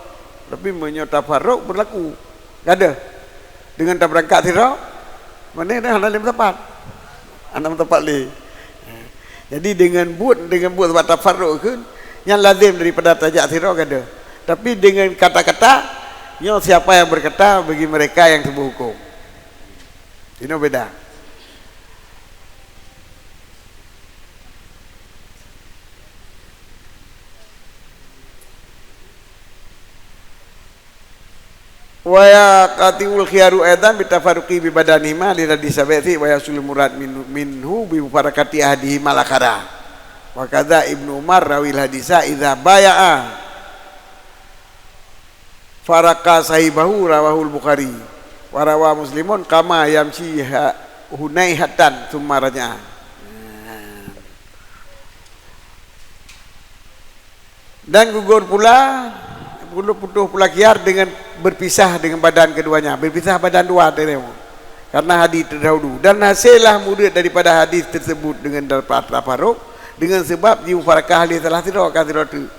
Tapi meunyoe tafarruk beurlaku, gadôh. Deungon tabeurangkat sidroe, Meunan hana lé meusapat. Hana meusapat lé. Jadi deungon buet, deungon buet sabab tafarruk kheun, nyan lazem daripada tajak sidroe gadôh. Tapi deungon kata-kata, nyoe siapa yang berkata bagi mereka yang seuboh huköm. Inoe beda. Wa yaqati'ul khiyaru aidan bitafarruqi bi badanihima lil hadis sabiq wa yasul murad min-, minhu bi mufaraqati ahadihima al-akhara. Wa kadza Ibnu Umar rawil hadisa idza baya'a faraqa sahibahu rawahul Bukhari. Wa rawa Muslimun qama yamshi ha-, hunaihatan tsumma raja'a. Dan gugur pula, putuh pula khiyar dengan berpisah dengan badan keduanya. Berpisah badan dua tadi. Karena hadis terdahulu. Dan hasillah murid daripada hadis tersebut dengan tafarruk, dengan sebab jimufarakah lé salah sidroe ka sidroe teuk.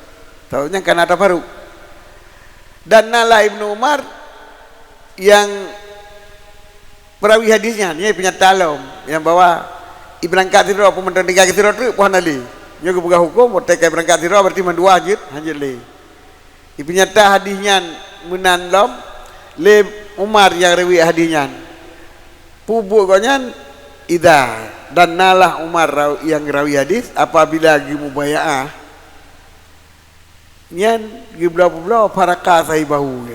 Sabab nyan kana tafarruk. Dan nalah Ibnu Umar yang perawi hadis nyan, nyan peunyata lom, nyang bahwa ibeurangkat sidroe pun mantong tinggai keu sidroe treuk pun hana lé. Nyoe geupeugah huköm, watée ka ibeurangkat sidroe, berarti mandua hanjeuet, hanjeuet lé. Ipeunyata hadis nyan meunan lom lé Umar nyang rawi hadis nyan. Peubuet gobnyan, idza, dan nalah Umar raw-, nyang rawi hadis, apabila geumubayaah, nyan geubloe-bloe faraqa sahibahu.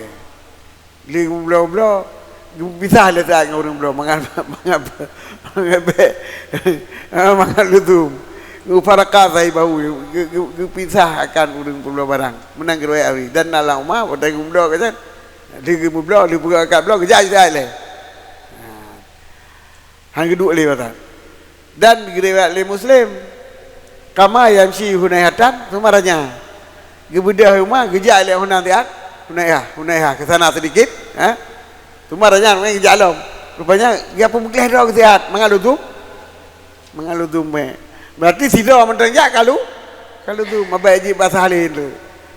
Lé geubloe-bloe, geupisah lé saát ngon ureuëng bloe, mangat, mangat, mangat bék, mangat luzum. Mufaraqah sahibahu, ge-, ge-, geupisah akan ureuëng peubloe barang. Meunan riwayat Abu Daud. Dan na lam uma, watée geubloe ka nyan, lheueh geubloe, lheueh peugah ka bloe, geujak jiseuhat lé. Ha. Han geuduek lé basa. Dan geuriwayat lé Muslim, "Qama yamshi hunaihatan, tsumma raja." Geubeudôh uma, geujak lé hunan siat, hunaihah, hunaihah, ke sana sedikit, ha? Tsumma raja, maknanya geujak lom. Rupanya, geupeumeugléh droe geusiat, mangat luzum. Mangat luzum, eh. Berarti sidroe mantong jak ka lu-, ka luzum, abéh jih basa laén tu.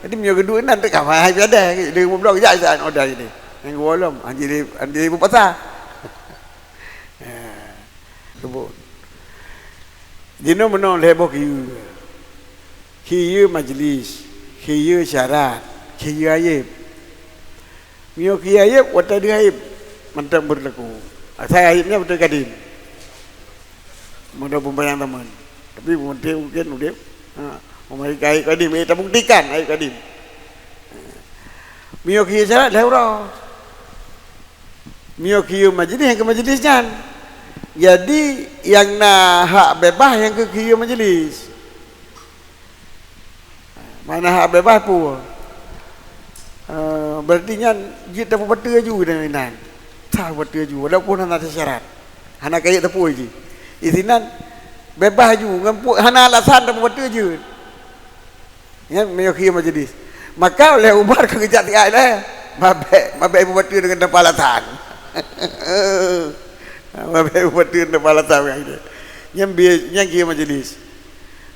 Jadi, meunyoe geuduek nan teuka, hai biadée, lheueh mublok jak siat oda jadi. Nyang geuwoe lom, anjing, anjing bubasa. Ha, lubuk. Jinoe meunoe lhée boh kiyeu. Kiyeu majlis, kiyeu syarat, kiyeu ayeb. Meunyoe kiyeu ayeb, watée deuh ayeb mantong beurlaku. Asai ayeb nyan beutôi kadin. Meunyoe peumbayang teumon. Tapi mungkin, mungkin udeb. Ha, meumari ka ayeb kadin, eh, tabuktikan ayeb kadin. Meunyoe kiyeu syarat, lhée uroe. Meunyoe kiyeu majlis, nyang keu majlis nyan. Jadi, nyang na hak beubaih nyang keu kiyeu majlis. Mana hak beubaih peue? Eh, berarti nyan jeuet tapeubateue aju dan inan. Tapeubateue aju, walaupun hana tasyarat. Hana kayek tapui jih. Isinan beubaih aju, ngon pu-, hana alasan tapeubateue jeuet. Nyan meunyoe kiyeu majlis. Maka lé Umar ka geujak siat lé. Mabék, mabék ibu bateue deungon tanpa alasan. Mabék ibu bateue tanpa alasan. Nyan bi-, nyan kiyeu majlis.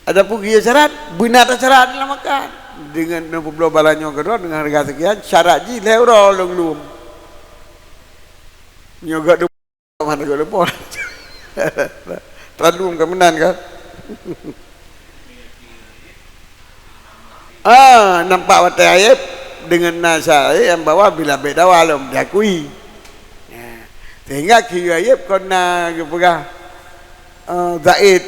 Adapun kiyeu syarat, beuna tasyarat lam makan. Deungon neupubloe balanyoe keudroe deungon hareuga seukian, syarat jih lhée uroe lom lom. Nyoe gak Mana geuleupah. Terlalu ka meunan kan? Ah, nampak watée ayeb deungon na syarat nyang bahwa bila bék dawa lom diakui. Ya. Sehingga kiyeu ayeb kon na geupeugah, eh, zaid,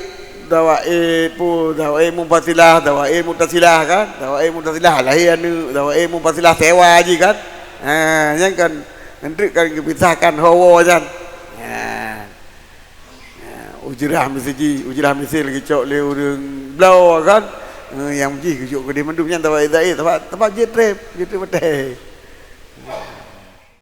zawaid pu, zawaid munfasilah, zawaid muttasilah kan? Zawaid muttasilah lahé aneuëk, zawaid munfasilah sewa jih kan? Ha, nyan kan Nyan treuk kan geupisahkan hawa nyan. Nyan. Nyan, ujrah miseujih, ujrah misil geucok lé ureuëng bloe kan. Eh, nyang jih geujok keudeh mandum nyan tabat zaid, tabat, tabat jeuet treb, jeuet treb watée.